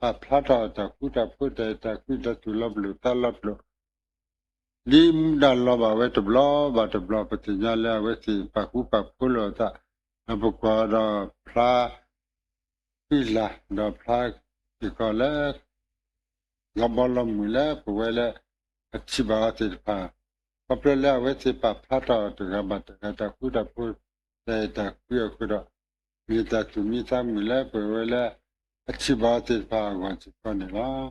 ပာ်ဖျါထီၣ်အတၢ်ဃူတၢ်ဖိး တၢ်အဲၣ်တၢ်ကွံ တၢ်သူၣ်လီၤပလိာ်သးလီၤပလိာ် ဒ်မူဒါလီၤဘၣ်ဝဲတဘျီဘၣ်တဘျီ ပသ့ၣ်ညါလၢအဝဲသ့ၣ်ပာ်ဃူပာ်ဖိးလိာ်အသး, ဒီးပကွၢ်ဒီးဖျါဃံလၤ ဒီးဖျါစ့ၢ်ကီးလၢ လီၤဘီလီၤမုၢ်လၢပဝဲလၢအထံၣ်ဘၣ်အီၤသ့ၣ်တဖၣ်, ခီဖျိလၢအဝဲသ့ၣ်ပာ်ဖျါထီၣ်တဂၤဘၣ်တဂၤတၢ်ဃူတၢ်ဖိး တၢ်အဲၣ်တၢ်ကွံအဃိဒီး မ့ၢ်တၢ်သူၣ်မံသးမုာ်လၢပဝဲလၢ အထံၣ်ဘၣ်အီၤသ့ၣ်တဖၣ်အဂီၢ်စ့ၢ်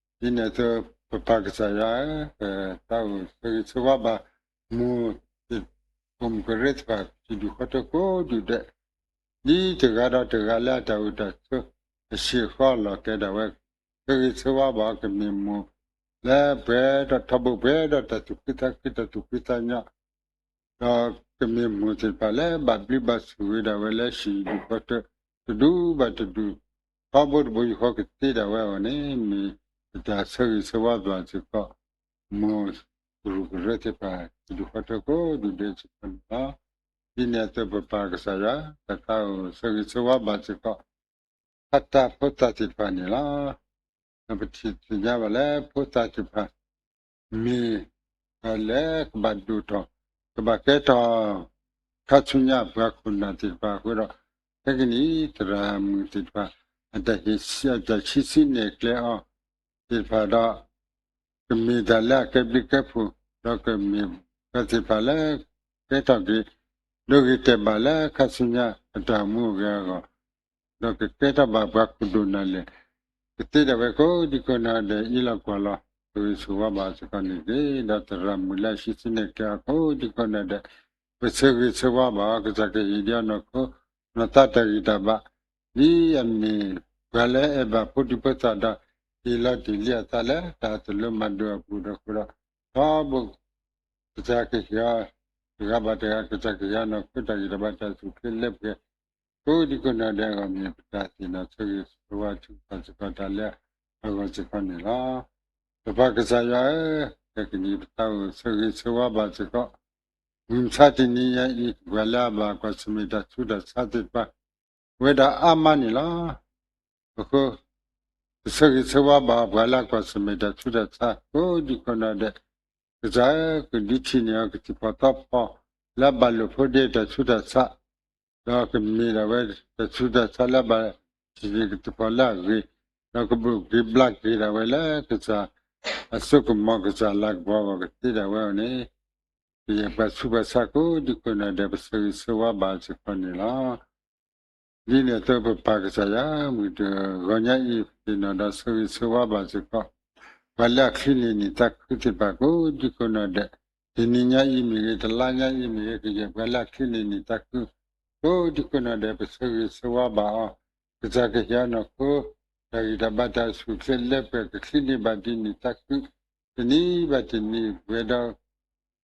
ကီးန့ၣ်လီၤ. ဒ်န့ၣ်အသိး ပပၢ်ကစၢ်ယွၤဧၢ, ပသးအိၣ်ဆၢဂ့ၤဆၢဝါဘၣ် မိၢ်သ့ၣ် ပိာ်မုၣ်ကရၢသ့ၣ်တဖၣ် တဒူၣ်ဃီထၢကိးဒူၣ်ဒဲး ဒ်တဂၤဒီးတဂၤလၢအတၢ်အိၣ်တၢ်ဆိး အဆံးအဃီအလီၢ်ကဲဒၣ်ဝဲ, ဆၢဂ့ၤဆၢဝါဘၣ်အီၤ ကမ့ၢ်မိၢ်လၢပှဲၤဒီးထီဘိ ပှဲၤဒီးတၢ်သူၣ်ဖှံသးခု တၢ်သူၣ်ဖှံသးညီ, ဒီးကမ့ၢ်မိၢ်သ့ၣ်တဖၣ်လၢဘၣ်ဘျုးဘၣ်ဆိၣ်ဂ့ၤဒၣ်ဝဲလၢဟံၣ်ဒူၣ်ဃီထၢ တဒူၣ်ဘၣ်တဒူၣ် ထီဘိတဘိယူၢ်ဃီကသ့ဒၣ်ဝဲအဂီၢ်န့ၣ် မ့ၢ်ပတၢ်ဆၢဂ့ၤဆၢဝါဘၣ်စ့ၢ်ကီး မိၢ်ကရူၢ်ကရၢသ့ၣ်တဖၣ် တဒူၣ်ဃီထၢကိးဒူၣ်ဒဲးစ့ၢ်ကီးန့ၣ်လီၤ. ဒ်န့ၣ်အသိး ပပၢ်ကစၢ်ယွၤ ပသးအိၣ်ဆၢဂ့ၤဆၢဝါဘၣ်စ့ၢ်ကီး ပတၢ်ဖိသၣ်သ့ၣ်တဖၣ်န့ၣ်လီၤ. ဒီးပထံၣ်သ့ၣ်ညါဘၣ်လၢဖိသၣ်သ့ၣ်တဖၣ် မ့ၢ်ပှၤလၢကဘၣ်ဒိၣ်ထီၣ် ကဘၣ်ကဲထီၣ် ခါဆူညါပှၤခိၣ်နၢ်သ့ၣ်တဖၣ်အဃိဒီး ခဲကနံၣ်အံၤ သရၣ်မုၣ်သ့ၣ်တဖၣ် အတၢ်ဟ့ၣ်ဆံး အတၢ်ဆံးဆံးနဲၣ်ကျဲအီၤသ့ၣ်တဖၣ်ဒီး ကမ့ၢ်တၢ်လၢအကဲဘျုးကဲဖှိၣ် ဒီးကမ့ၢ်ပှၤသ့ၣ်တဖၣ်လၢ ကဲထီၣ်က့ၤ ဒိဂ့ၤတဲာ်ဘၣ်လၢခါဆူညါ အတၢ်အိၣ်မူအိၣ်ဂဲၤအဂီၢ် ဒီးကကဲထီၣ်ဘၣ်ပှၤခိၣ်ဒိၣ်နၢ်လဲၢ် ကသ့ဒၣ်ဝဲကိးဒံကိးနီၢ်ဒဲး အ့ၣ်လိာ်ကွၢ်လိာ် ဆၢဂ့ၤဆၢဝါဘၣ်စ့ၢ်ကီးန့ၣ်တက့ၢ်. ဒီးသရၣ်မုၣ်လၢအဆံးဆံးနဲၣ်ကျဲအီၤကိးဒံကိးနီၢ်ဒဲး ပဆၢဂ့ၤဆၢဝါဘၣ်အီၤ ကစၢ်ကဟ့ၣ်ဒံးအီၤနီၢ်ခိ နီၢ်သးတၢ်ဂံၢ်တၢ်ဘါ ဒ်အမ့ၢ်ပှၤလၢအအဲၣ်ဘၣ်ဖိဒံဖိသၣ်ဒီး ဟ့ၣ်လီၤတ့ၢ်လံအသးလၢတၢ်အသိၣ်လိမၤဒိးအပူၤဒီးအဃိဒီး ထီဘိ ကစၢ်ကဟ့ၣ်အီၤ တဂၤဘၣ်တဂၤ ကစၢ်ကဟ့ၣ်အီၤနီၢ်ခိ တၢ်ဂံၢ်တၢ်ဘါတၢ်သူၣ်ချ့လၢပှဲၤ ကိးဒံကိးနီၢ်ဒဲးအဂီၢ် မ့ၢ်ပတၢ်သ့ၣ်နီၣ်ဆၢဂ့ၤဆၢဝါထုကဖၣ်စ့ၢ်ကီးတၢ်လၢအဂီၢ်စ့ၢ်ကီးန့ၣ်လီၤ. ပပၢ်ကစၢ်ယွၤဧၢ, ခဲကနံၣ်ပသးအိၣ်ဆၢဂ့ၤဆၢဝါဘၣ်စ့ၢ်ကီး မုၢ်မဆါတနံၤညါအံၤ ပှၤလၢအဘၣ်ကွၢ်ဆၢၣ်မဲာ်တၢ်ဆူးတၢ်ဆါသ့ၣ်တဖၣ် ဝဲဒၣ်အါမးန့ၣ်လီၤ. အဃိ ပဆၢဂ့ၤဆၢဝါဘၣ်အီၤ ပှၤလၢအကွၢ်ဆၢၣ်မဲာ်တၢ်ဆူးတၢ်ဆါ ကိးဒံကိးနီၢ်ဒဲး, ကစၢ်ဧၢ, ကဒုးထံၣ်န့ၢ်အီၤကသံၣ်ဖီၣ်သီဖီ လၢအဘၣ်လိာ်ဖိးဒ့တၢ်ဆူးတၢ်ဆါ ဒီးကမ့ၢ်ဒၣ်ဝဲတၢ်ဆူးတၢ်ဆါလၢအဘၣ်ထံၣ်န့ၢ်ကသံၣ်ဖီၣ်လၢအဂ့ၤ, ဒီးကဘၣ်ဂ့ၤဘျါက့ၤဒၣ်ဝဲလၢကစၢ်အစိကမီၤ ကစၢ်လၤကပီၤအဂီၢ်ကသ့ဒၣ်ဝဲအီၤန့ၣ်, ကယဲၢ်ပှၤဆူးပှၤဆါကိးဒံကိးနီၢ်ဒဲး ပဆၢဂ့ၤဆၢဝါဘၣ်စ့ၢ်ကီးန့ၣ်လီၤ. ဒ်န့ၣ်အသိးပပၢ်ကစၢ်ယွၤ မုၢ်တဂီၤညါအံၤ ပသ့ၣ်နီၣ်ဒီးဆၢဂ့ၤဆၢဝါဘၣ်စ့ၢ်ကီး ပှၤလၢအချံန့ၢ်နံၣ်သးခုသ့ၣ်တဖၣ်ကိးဒံကိးနီၢ်ဒဲး, တနံၤညါအံၤမ့ၢ်ဂ့ၤ တလါညါအံၤမ့ၢ်ဂ့ၤ ကယဲၢ်ပှၤလၢအချံန့ၢ်နံၣ်သးခု ကိးဒံကိးနီၢ်ဒဲး ပဆၢဂ့ၤဆၢဝါဘၣ်အီၤ, ကစၢ်ကဟ့ၣ်အီၤနီၢ်ခိ တၢ်ဂံၢ်တၢ်ဘါတၢ်အိၣ်ဆူၣ်အိၣ်ချ့လၢပှဲၤ ကချံန့ၢ်ဘၣ်ဒ်နံၣ်သးခု တနံၤဘၣ်တနံၤ ပှဲၤ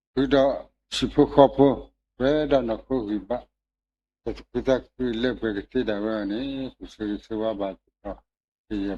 ဒီး ဃုာ်ဒီးဟံၣ်ဖိဃီဖိ ပှဲၤဒီးနီၢ်ခိဂံၢ်ဘါ တၢ်သူၣ်ခုသးခုလၢပှဲၤကသ့ဒၣ်ဝဲအီၤန့ၣ် ပဆၢဂ့ၤဆၢဝါဘၣ်စ့ၢ်ကီး ကယဲၢ်